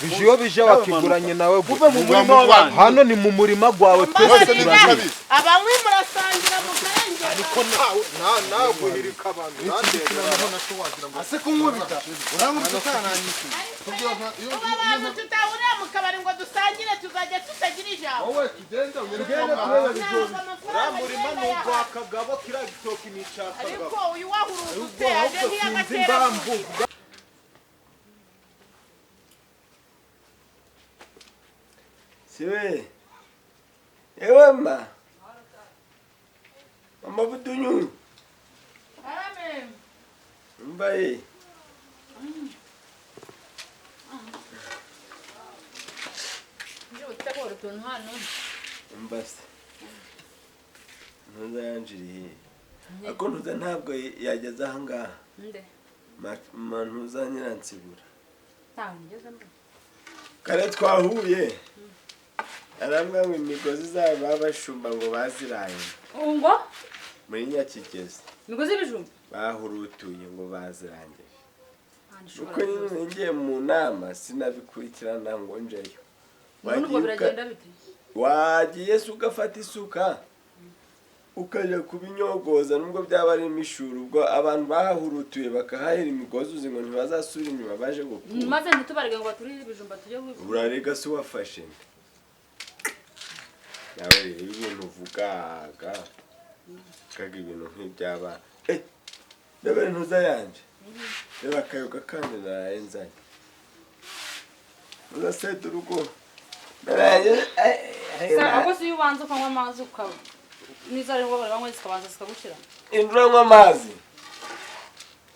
bijiyo bije wakiguranye nawe gute? Muve mu murima w'abandi. Hano ni mu murima gwawe, twese Bose ni turabizi. turabizi. Abanywi murasangira mukarengera. Ariko nawe nawe guhirika abantu Noneho nacyo wagira ngo ase kunkubita, urankubita utananyishyuye. Ubu abantu tutahurira mu kabari ngo dusangire, tuzajya tutagira ijambo. Wowe tugende unyereke Tugende aho turebe hantu. bijobi. Ntabwo Uriya amafaranga murima agenda ni ugwa yahawe. Kagabo, kiriya gitoki ni icya Kagabo. Ariko uyu wahurutse aje Ahubwo sinzi nk'iyagatera. impamvu. Siwe ewe ma mama Budunyu. Amen. Mbaye. Nje gutegura utuntu hano. Mbase ntuza yanjiriye, ariko ntuza ntabwo yageze ahangaha. Nde? Ma ntuza nyiransibura. Ntaho nigeze mbona. Kare twahuye arambwira ngo imigozi zabo babashumba ngo baziraye Ngo muri Nyakigezi. Imigozi y'ibijumba. Bahurutuye ngo bazirangije. Ah, ndishobora Uko nyine ngiye mu nama sinabikurikirana ngo njeyo. None ubwo Wagiye biragenda bite? Wagiye se ugafata isuka ukajya kubinyogoza, nubwo byaba ari imishuro, ubwo abantu bahahurutuye bakahahera imigozi, uzi ngo ntibazasubira inyuma baje gukura? Maze ntitubarege ngo baturire ibijumba tujye Urarega se wafashe nde? Nawe rero ibintu uvugaga kaga ibintu nk'iby'abana. Eh, reba intuza yanje, reba akayoga kandi naraye nzanye, uzaseta urugo naraye. Ahubwo si iyo ubanza ukanywa amazi ukaba nizo ari ngombwa banywa zikabanza zikagushira. Induranywa amazi,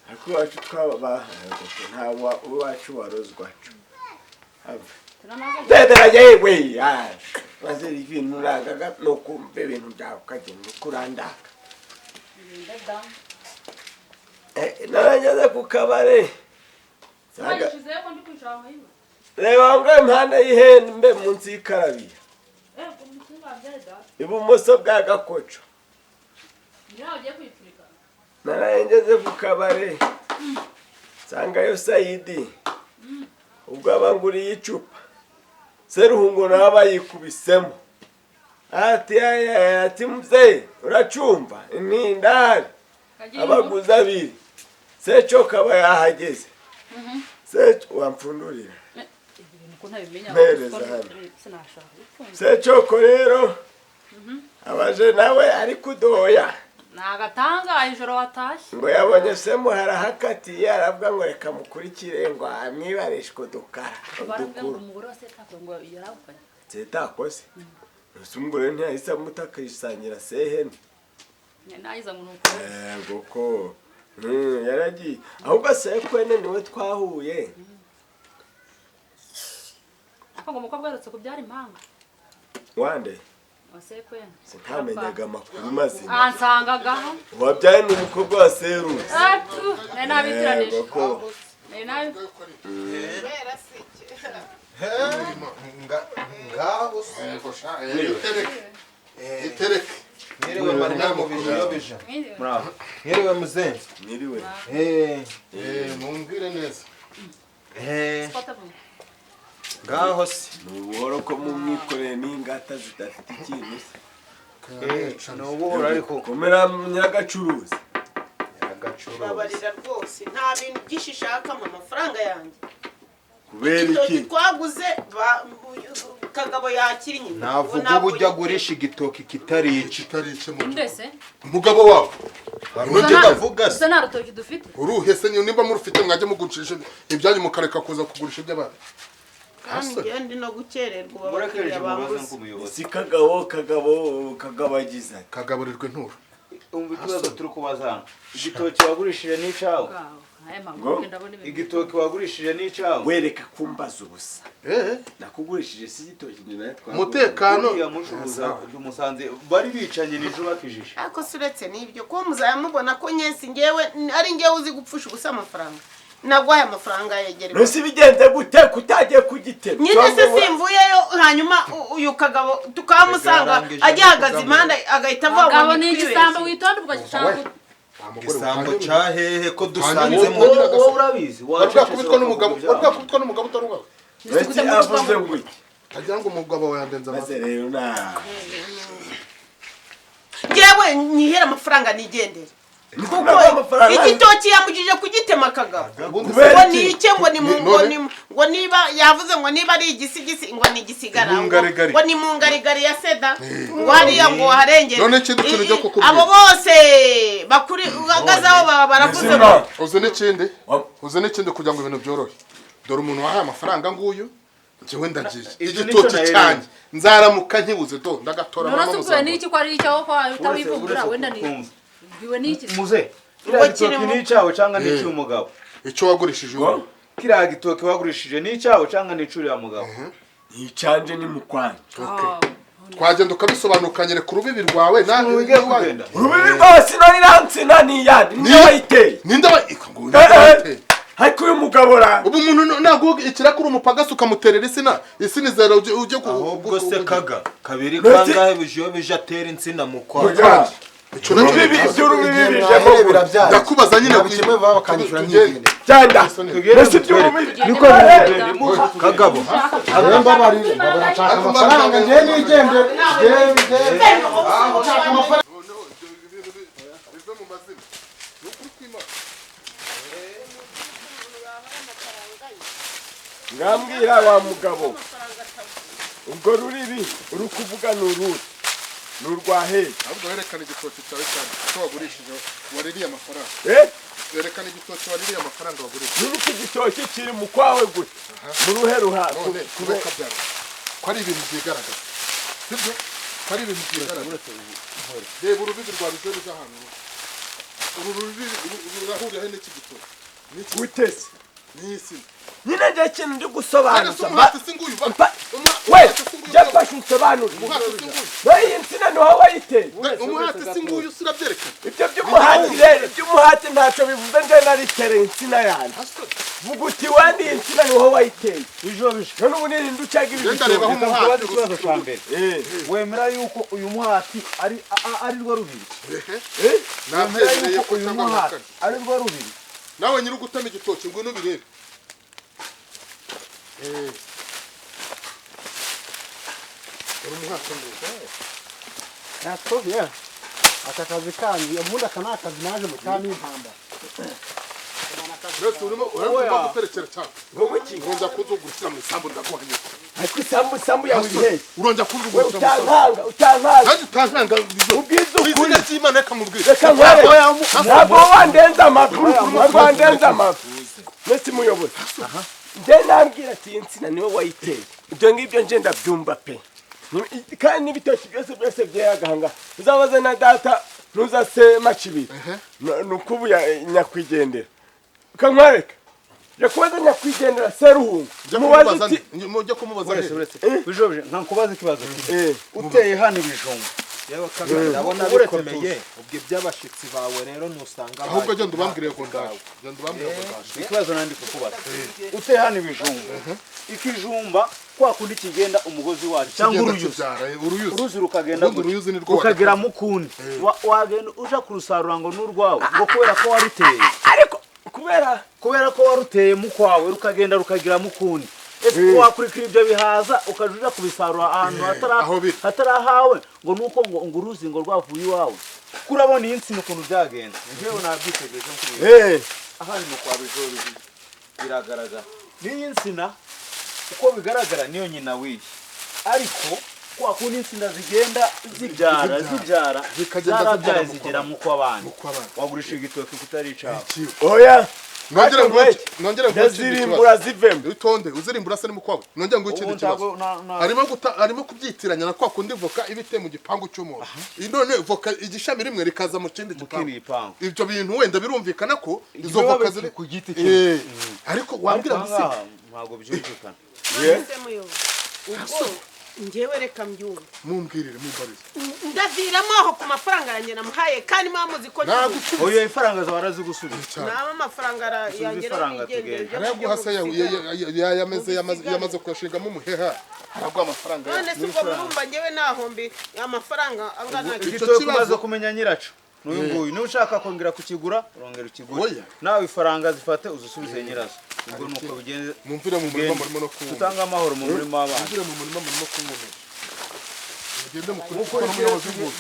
ariko iwacu twaba nta iwacu warozwacu have. Tunamaze. Dedera yewe, maze ibintu urangaga ni ukumva ibintu byawe ukagenda ukurandaka. Narageze ku kabare nsanga Wayishizeho ko ndi kwicara aho hiba. Reba ngo impande y'ihembe munsi y'ikarabiya. Eh, umutungo wabyaye data. Ibumoso bwa gakoco. Ni nawe ugiye kuyipfurika. Narageze ku kabare nsangayo Sayidi, ubwo abanguriye icupa, Seruhungu nawe abayikubisemo, ati "Aya, ati mzee, uracumva ni ndahari." Abaguzi abiri, Secoka aba yahageze. Seco wampfundurira. Ibintu ko ntabimenya. Mpereza hano. Sinashaka gupfunda. Secoko rero abaje nawe ari kudoya. Ni agatangaje ijoro watashye. Ngo yabonye semu harahakatiye, aravuga ngo reka mukurikire ngo amwibarishwe udukara Baravuga ngo udukuru. umugore wa Setako ngo yarahukanye. Setakose ese umugore ntiyahise amuta akayisangira sehene? Nayiza ngo nuko. Yego ko yaragiye, ahubwo sekwene niwe twahuye. Ariko ngo umukobwa aherutse kubyara impanga. Wande? Wa Sekwene. Ntamenyaga amakuru mazima. Ansangagaho. Wabyaye ni umukobwa wa Serusi. Atu, nari nabitiranije. Yego ko. Nari nabi. Ngaho. Itereke, itereke. Mwiriwe marina bijiyo bija. Muraho. Mwiriwe muzenzi. Mwiriwe. Eh, Eh, mumbwire neza. Eh. Ngaho se. Ni ubuhoro ko mumwikoreye n'ingata zidafite ikintu se? Eh, ni ubuhoro ariko. Komera nyiragacuruzi. Nyiragacuruzi. Babarira rwose, nta bintu byinshi ishaka mu mafaranga yanjye. Kubera Igitoki iki? twaguze Kagabo yakiriye. Navuga uburyo agurisha igitoki kitari ice. Kitari ice mu Mbese? Umugabo wawe. Hari avuga se. Gusa nta rutoki dufite. Uruhe se? Nimba murufite mwajya mugurisha ibyanyu mukareka kuza kugurisha iby'abandi. Kandi ngewe ndi no gukererwa ubu abakiriya bambuze. Si Kagabo, Kagabo kagabagiza. Kagaburirwa inturo. Umva ikibazo turi kubaza hano. Igitoki wagurishije ni icawe? Igitoki wagurishije ni icawe? Wereka kumbaza ubusa. Nakugurishije si igitoki ni nawe twagurishije. Umutekano yamushubuza umusanze bari bicanye nijo bakijije. Ariko suretse nibyo ko muzayamubona ko nyensi ngewe ari ngewe uzi gupfusha ubusa amafaranga. Nagwaye amafaranga yegereye. Nose bigenze gute kutagiye kugitema? Nyine se simvuyeyo hanyuma uyu Kagabo tukamusanga agihagaze impanda agahita avuga ngo Kagabo ni igisambo witonde ubwo gishaka. Igisambo cyahehe ko dusanze mu wowe urabizi wakubitwa n'umugabo, wakubitwa n'umugabo utari uwawe. Ese avuze ngo iki? Agira ngo umugabo wawe yandenze amaso. Rero na ngewe nyihera amafaranga nigendere. Kuko igitoki yamujije kugitema Kagabo. Ngo ni icye ngo ni ngo niba yavuze ngo niba ari igisigisi ngo ni igisigara ngo ni mu ngarigari ya seda ngo hariya ngo harengere. None ikindi kintu cyo kukubwira. Abo bose bakuri uhagaze aho baba baravuze ngo uzi n'ikindi, uzi n'ikindi kugira ngo ibintu byorohe. Dore umuntu wahaye amafaranga nguyu njyewe ndagiye. Igitoki cyanjye nzaramuka nkibuze do ndagatora mama muzamu. None n'iki ko ari icyo ko utabivumbura wenda ni Muze, kiriya gitoki ni icyawe cyangwa ni icy'umugabo? Icyo wagurishije ubu. Kiriya gitoki wagurishije ni icyawe cyangwa ni icy'uriya mugabo? Ni icanje ni mukwanje. Twagenda ukabisobanukanyere ku rubibi rwawe nawe ugiye kugenda. Urubibi rwawe sinari nansina ni yandi. Ninde wayiteye? Ninde wayiteye? Ariko uyu mugabo ra. Ubu umuntu ntabwo ikirakuri umupagasi ukamuterera isina, isina izera ujye ku ahubwo se Kaga kabiri kangahe bijiyo bije atera insina mu kwa. Ndakubaza nyine kimwe baba bakanyishura nk'igende. Cyanda. Nese by'urubibi niko Kagabo. Mbabarire, nshaka amafaranga ngiye nigendere. Nshaka amafaranga. Bive mu mazina. Nukuri kw'Imana. Ngambwira wa mugabo. Ubwo ruribi uri kuvuga n'uruti. Nurwahe. Ahubwo werekana igitoki cyawe cyane cyo wagurishije waririye amafaranga. Werekana igitoki waririye amafaranga wagurishije. Nini iki gitoki kiri mu kwawe gute? Mu ruhe ruha none kubeka byaro. Ko ari ibintu byigaragaza. Sibyo? Ko ari ibintu byigaragaza. Reba urubibi rwa bizeruza hano. Uru rubibi rurahurira he n'iki gitoki? N'iki gutese? N'isi. Nyine nje kintu ndi gusobanuza. We, jafashe unsobanure. Iyi nsina ni wowe wayiteye. Umuhati si nguyu urabyerekana. Ibyo by'umuhati rero, iby'umuhati ntacyo bivuze nje naritereye insina yanjye. Vuga uti wandi iyi nsina ni wowe wayiteye. None ubu nirinda ucaga ibi Genda reba aho umuhati. Ikibazo cya mbere. Wemera yuko uyu muhati ari rwo rubiri? Nabyemeye ko uyu muhati ari rwo rubiri. Nawe nyiri ugutema igitoki ngwino ubirebe. Natobye aka kazi kanyu ubundi aka ni akazi naje mu cyami impamba. Uretse urimo urimo guterekera cyane. Ngo iki? Urongera kuzugurukira mu isambu ndaguhanye. Ariko isambu isambu yawe iri he? Urongera kuzugurukira mu isambu. Utankanga, utankanga. Nanjye utankanga. Ubwiza ukuri. Izina ry'Imana reka mubwire. Reka nkwereke. Ntabwo wandenza amavi. Ntabwo wandenza amavi. Mwese muyobozi. Nje nambwira ati iyi nsina niwe wayiteye. Ibyo ngibyo nje ndabyumva pe. Kandi n'ibitoki byose byose byeyagahanga. Uzabaze na data ntuzase macibiri. Nukubu nyakwigendera. Kankwereka. Yakubaza nyakwigendera Seruhungu. Mubaze uti mujye kumubaza uretse bijobije nka nkubaza ikibazo. Uteye hano ibijumba. Yewe Kaga ndabona bikomeye. Ubwo iby'abashitsi bawe rero nusanga ahubwo genda ubambwire ngo ndaje. Genda ubambwire ngo ndaje. Ikibazo nandi kukubaza. Uteye hano ibijumba. Ikijumba kwa kundi kigenda umugozi wacu cyangwa uruyuzi. Uruzi rukagenda rukagera mu kundi. Wagenda uja kurusarura ngo n'urwawe ngo kubera ko waruteye. Ariko kubera ko waruteye mu kwawe rukagenda rukagira mu kundi. Ese wakurikira ibyo bihaza ukajuja kubisarura ahantu hatarahawe ngo nuko ngo uruzi ngo rwavuye iwawe. Kurabona iyi nsina ukuntu byagenze. Njyewe nabyitegereje nk'ubu. Aha ni mu kwa Bijori biragaragara. N'iyi nsina uko bigaragara niyo nyina wiyi. Ariko kwa kundi insina zigenda zibyara zikagenda zigera mu kw'abandi. Wagurisha igitoki kutari icawe. Oya. Nongere ngo nongere ngo ndazirimbura zivemo. Witonde uzirimbura se ni mukwawe. Nongere ngo ikindi kibazo. Arimo kubyitiranya na kwa kundi voka ibite mu gipangu cy'umuntu. None voka igishami rimwe rikaza mu kindi gipangu. Ibyo bintu wenda birumvikana ko izo voka ziri ku giti kimwe. Ariko wambwira gusa ntago byumvikana. Ubwo njyewe reka mbyumve. Mumbwirire mumbarize. Ndaviramo aho ku mafaranga yanjye namuhaye kandi mwamuzi ko oyo ifaranga zawe arazigusubiza. Naba amafaranga yanjye n'igendere. Araguha se yameze yamaze kuyashingamo umuheha. Araguha amafaranga. None se ubwo murumva njyewe nahombi amafaranga angana icyo kibazo kumenya nyiraco. N'uyu nguyu niba ushaka kongera kukigura urongera ukigura. Nawe ifaranga zifate uzusubize nyirazo. Ubwo nuko bigenze. Mumvire mu murima murimo no kuwumva. Tutanga amahoro mu murima w'abana. Mumvire mu murima murimo kuwumva. Mugende mukuri kuko n'umuyobozi w'ubu.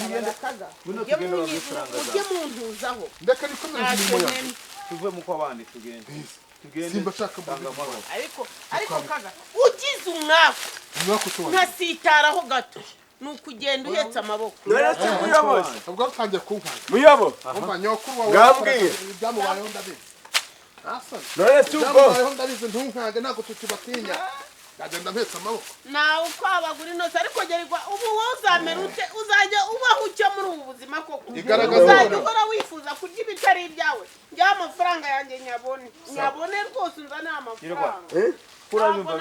Ujye muntuzaho. Ndeka nikomereze imirimo yanjye. Tuve mu kwa bandi tugende. Tugende. Simba shaka amahoro. Ariko kaga ugize umwaku. Ntasitaraho gato. Nukugenda uhetse amaboko. Naretse muyobozi. Ubwo utangiye kunkanga. Muyobo. Umva nyokuru wawe. Ngambwiye. Ibyamubayeho ndabizi. Naretse ubwo. Ibyamubayeho ndabizi ntunkange ntabwo tukibatinya. Ndagenda mpetse amaboko. Nawe uko abagura inose ariko gerirwa ubu wowe uzamera ute uzajya ubaho ucyo muri ubu buzima koko. Uzajya uhora wifuza kurya ibitari ibyawe. Njya amafaranga yanjye nyabone. Nyabone rwose unzane amafaranga. Kuranyumva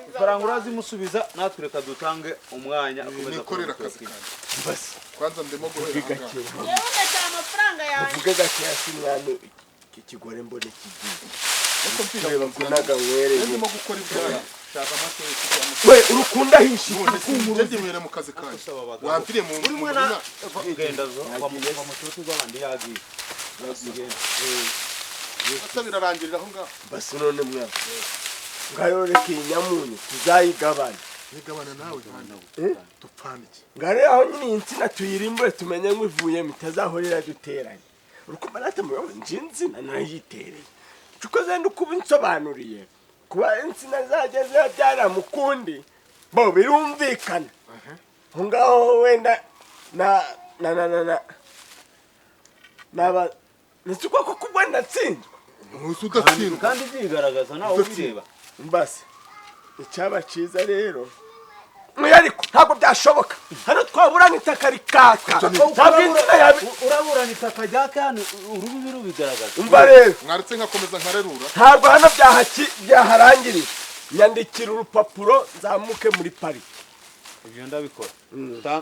ifaranga urazimusubiza natwe reka dutange umwanya akomeza nikorera akazi kanjye. Basi kwanza ndimo guhera ahangaha. Yewe ndashaka amafaranga yanjye. Uvuge gake hasi mwana iki kigore mbone kigiye. Reba kunaga nkwereye. Ndimo gukora ibyaha. Shaka amateka. We urukunda hishi kumuru. Ndi mu kazi kanjye. Wamviriye mu murima. Genda zo kwa mututu rw'abandi yagiye. Asa birarangirira aho ngaho. Basi none mwana. Ngayo reka inyamunyu tuzayigabana. Nigabana nawe kandi dupfana iki? Ngare aho nyine insina tuyirimbure tumenye ngo ivuye mitazahorera duteranye. Urukumva natamuyobo nje insina narayitereye. Cukoze ndukuba insobanuriye. Kuba insina zageze yabyara mukundi bo birumvikana. Ngaho wenda na na na na na naba nisuko ko kubwa natsinzwe. Udatsindwa kandi byigaragaza nawe ubireba. Mbase icyaba cyiza rero ariko ntabwo byashoboka hano twaburana itaka rikaka ntabwo insina yawe uraburana itaka ryaka hano urubibi rubigaragaza. Umva rero mwaretse nkakomeza nkarerura ntabwo hano byaharangiriye. Nyandikira urupapuro nzamuke muri pariki. Ibyo ndabikora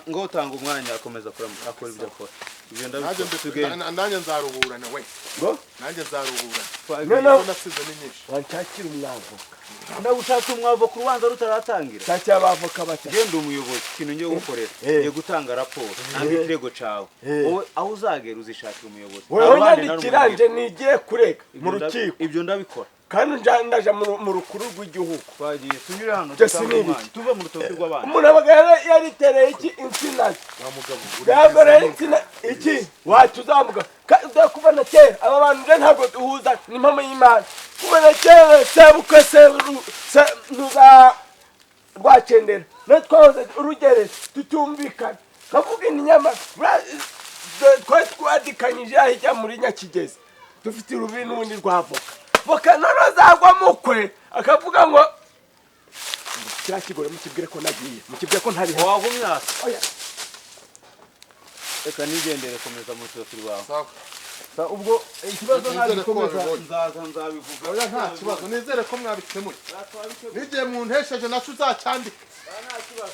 ngo utanga umwanya akomeza akora ibyo akora. Ibyo ndabikora nanjye nzaruburana we. Ngo nanjye nzaruburana. No nasize ni nyinshi. Wanshakira umwavoka. Ndagushaka umwavoka urubanza rutaratangira. Shakira abavoka bake. Genda umuyobozi ikintu ngiye gukorera. Ngiye gutanga raporo nanga ikirego cawe. Wowe aho uzagera uzishakira umuyobozi. Wowe nyandikira nje nigiye kureka mu rukiko. Ibyo ndabikora. Kandi ndaja mu rukuru rw'igihugu. Twagiye tunyure hano tuve mu rutoki rw'abandi. Umuntu abaga yaritereye iki insina. Wa mugabo. Yagoreye insina iki watuzamuka. Kuva na kera aba bantu nje ntabwo duhuza ni impamo y'Imana. Kuva na kera sebukwe se rwacendera. No twahoze urugere tutumvikana. Kavuga inyama twari twadikanyije ahijya muri Nyakigezi. Dufite urubi n'ubundi rwavoka. Voka none zagwa mukwe akavuga ngo kira kigore mukibwire ko nagiye mukibwire ko ntari wagumye hasi. Oya reka nigendere komeza mu rutoki rwawe. Ubwo ikibazo ntagikomeza nzaza nzabivuga. Oya nta kibazo nizere ko mwabikemuye. Nigiye mu ntesheje naco uzacyandika. Nta kibazo.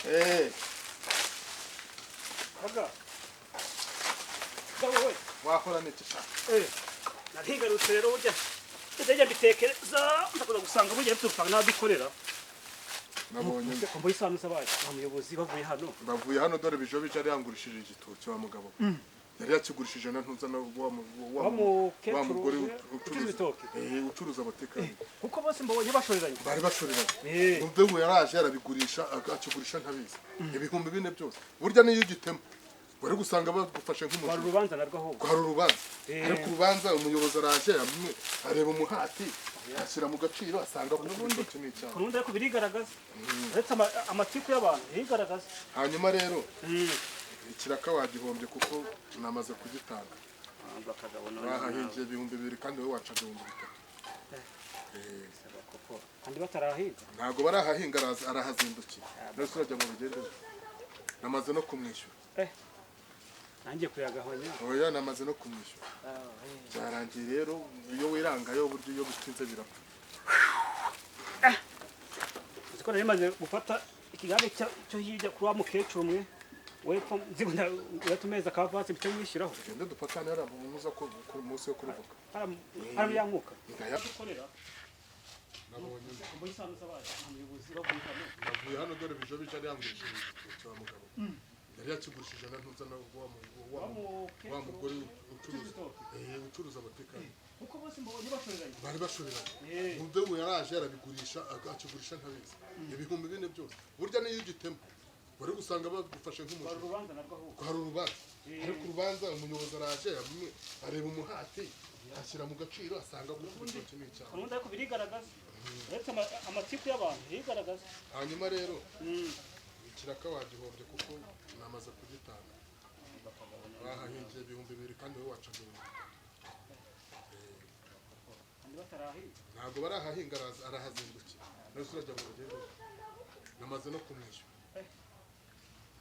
Kaga. Kaga we. Wakora n'iki sha? Narigarutse rero burya. Ndajya mbitekereza ndakuza gusanga burya turupanga n'abadukorera. Nabonye ngo isano sabaye abayobozi bavuye hano. Bavuye hano dore bijo bijo ari yangurishije igitoki wa mugabo. Yari yakigurishije na ntuza na wa mugore ucuruza ucuruza amateka. Kuko bose mbabonye bashoreranye. Bari bashoreranye. Umve ngo yaraje yarabigurisha akigurisha ntabizi. 4000 byose. Burya niyo ugitema bari gusanga bagufashe nk'umuntu. Kwari urubanza narwo ahubwo. Kwari urubanza. Ariko urubanza umuyobozi araje areba umuhati ashyira mu gaciro asanga ko ubundi ni icyaha. Kurundi ariko birigaragaza. Uretse amatiku y'abantu birigaragaza. Hanyuma rero ikiraka wagihombye kuko namaze kugitanga. Bahahingiye 2000 kandi wowe wacaga 3000. Kandi batarahinga. Ntabwo barahahinga, arahazindukiye. None urajya mu rugendo, namaze no kumwishyura. Nanjye kuyagabanya. Oya, namaze no kumwishyura. Byarangiye rero, iyo wirangayo uburyo iyo bitinze birapfa. Uziko nari maze gufata ikigare cyo hirya kuri wa mukecuru umwe wepfo, nzibona uratumeza kavansi mpite mwishyiraho. Tugende dupatane hariya muza ko ku munsi wo kuruvuka. Hariya yankuka. Ndayadukorera. Nabonye mbonye isano z'abaje umuyobozi bavuye hano. Navuye hano dore bijo bijo ari yangurishije igitoki wa mugabo. Yari yakigurishije na ntuza na wa mugore ucuruza. Ucuruza amateka. Kuko bose mbonye bashoreranye. Bari bashoreranye. Mudewu yaraje arabigurisha, akigurisha ntabizi. 4000 byose. Burya niyo ugitema wari gusanga bagufashe nk'umujura. Hari urubanza narwo ahubwo. Hari urubanza. Ariko urubanza umuyobozi araje areba umuhati ashyira mu gaciro, asanga gukubita kimwe cyane. Urundi ariko birigaragaza. Uretse amatiku y'abantu birigaragaza. Hanyuma rero ikiraka wagihombye kuko namaze kugitanga. Bahahingiye 2000 kandi wowe wacaga 3000. Ntabwo barahahinga, arahazindukiye. None urajya mu rugendo, namaze no kumwishyura.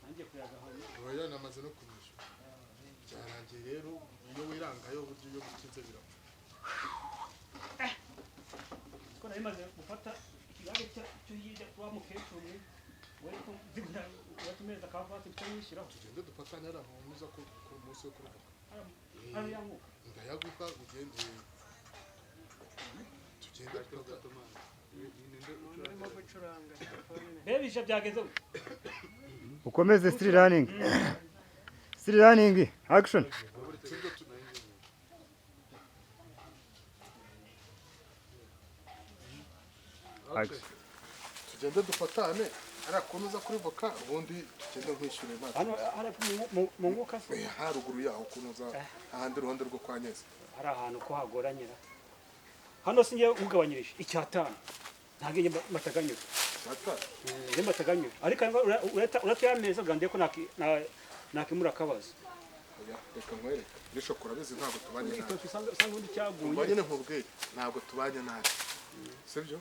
Nanjye kuyagabanya. Oya, namaze no kumwishyura. Byarangiye rero, iyo wirangayo uburyo iyo bitinze birapfa. Uziko nari maze gufata ikigare cyo hirya kuri wa mukecuru umwe wepfo, nzibona uratumeza kavansi mpite mwishyiraho. Tugende dupatane hariya muza ku munsi wo kuruvuka. Hariya yankuka. Ndayaguha ugende. Tugende dupatane. Bebije byagenze gute? Ukomeze still running. Still running. Action. Action. Tugende dufatane ari kunoza kuri voka, ubundi tugende nkwishyure mazi. Hano hari mu nguka se? Haruguru yaho kunoza ahandi ruhande rwo kwa Nyeza. Hari ahantu ko hagoranyira. Hano singiye ugabanyirije 5. Ntabwo njye mataganyura. 5. Njye mataganyura. Ariko urata yameza gandiye ko nakimura akabazo. Oya, reka nkwereke. Rishokora bizi ntabwo tubanye nabi. Usanga undi cyaguye. Ubwo nyine nkubwiye ntabwo tubanye nabi. Sibyo?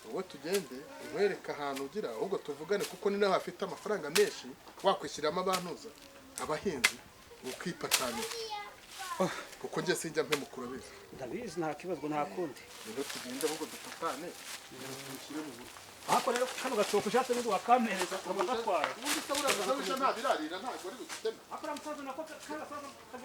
Wowe tugende nkwereke ahantu ugira ahubwo tuvugane, kuko ni naho hafite amafaranga menshi wakwishyiramo abantuza abahinzi ukipatanira. Kuko njye sinjya mpemukura bizi. Ndabizi nta kibazo nta kundi. Rero tugende ahubwo dupatane dushyire mu buryo. Ariko rero kano gatoko ushatse n'undi wakampereza ukabangatwara. Ubundi se uraza nta birarira ntabwo ari bugiteme. Akora musaza nako kagasaza kagira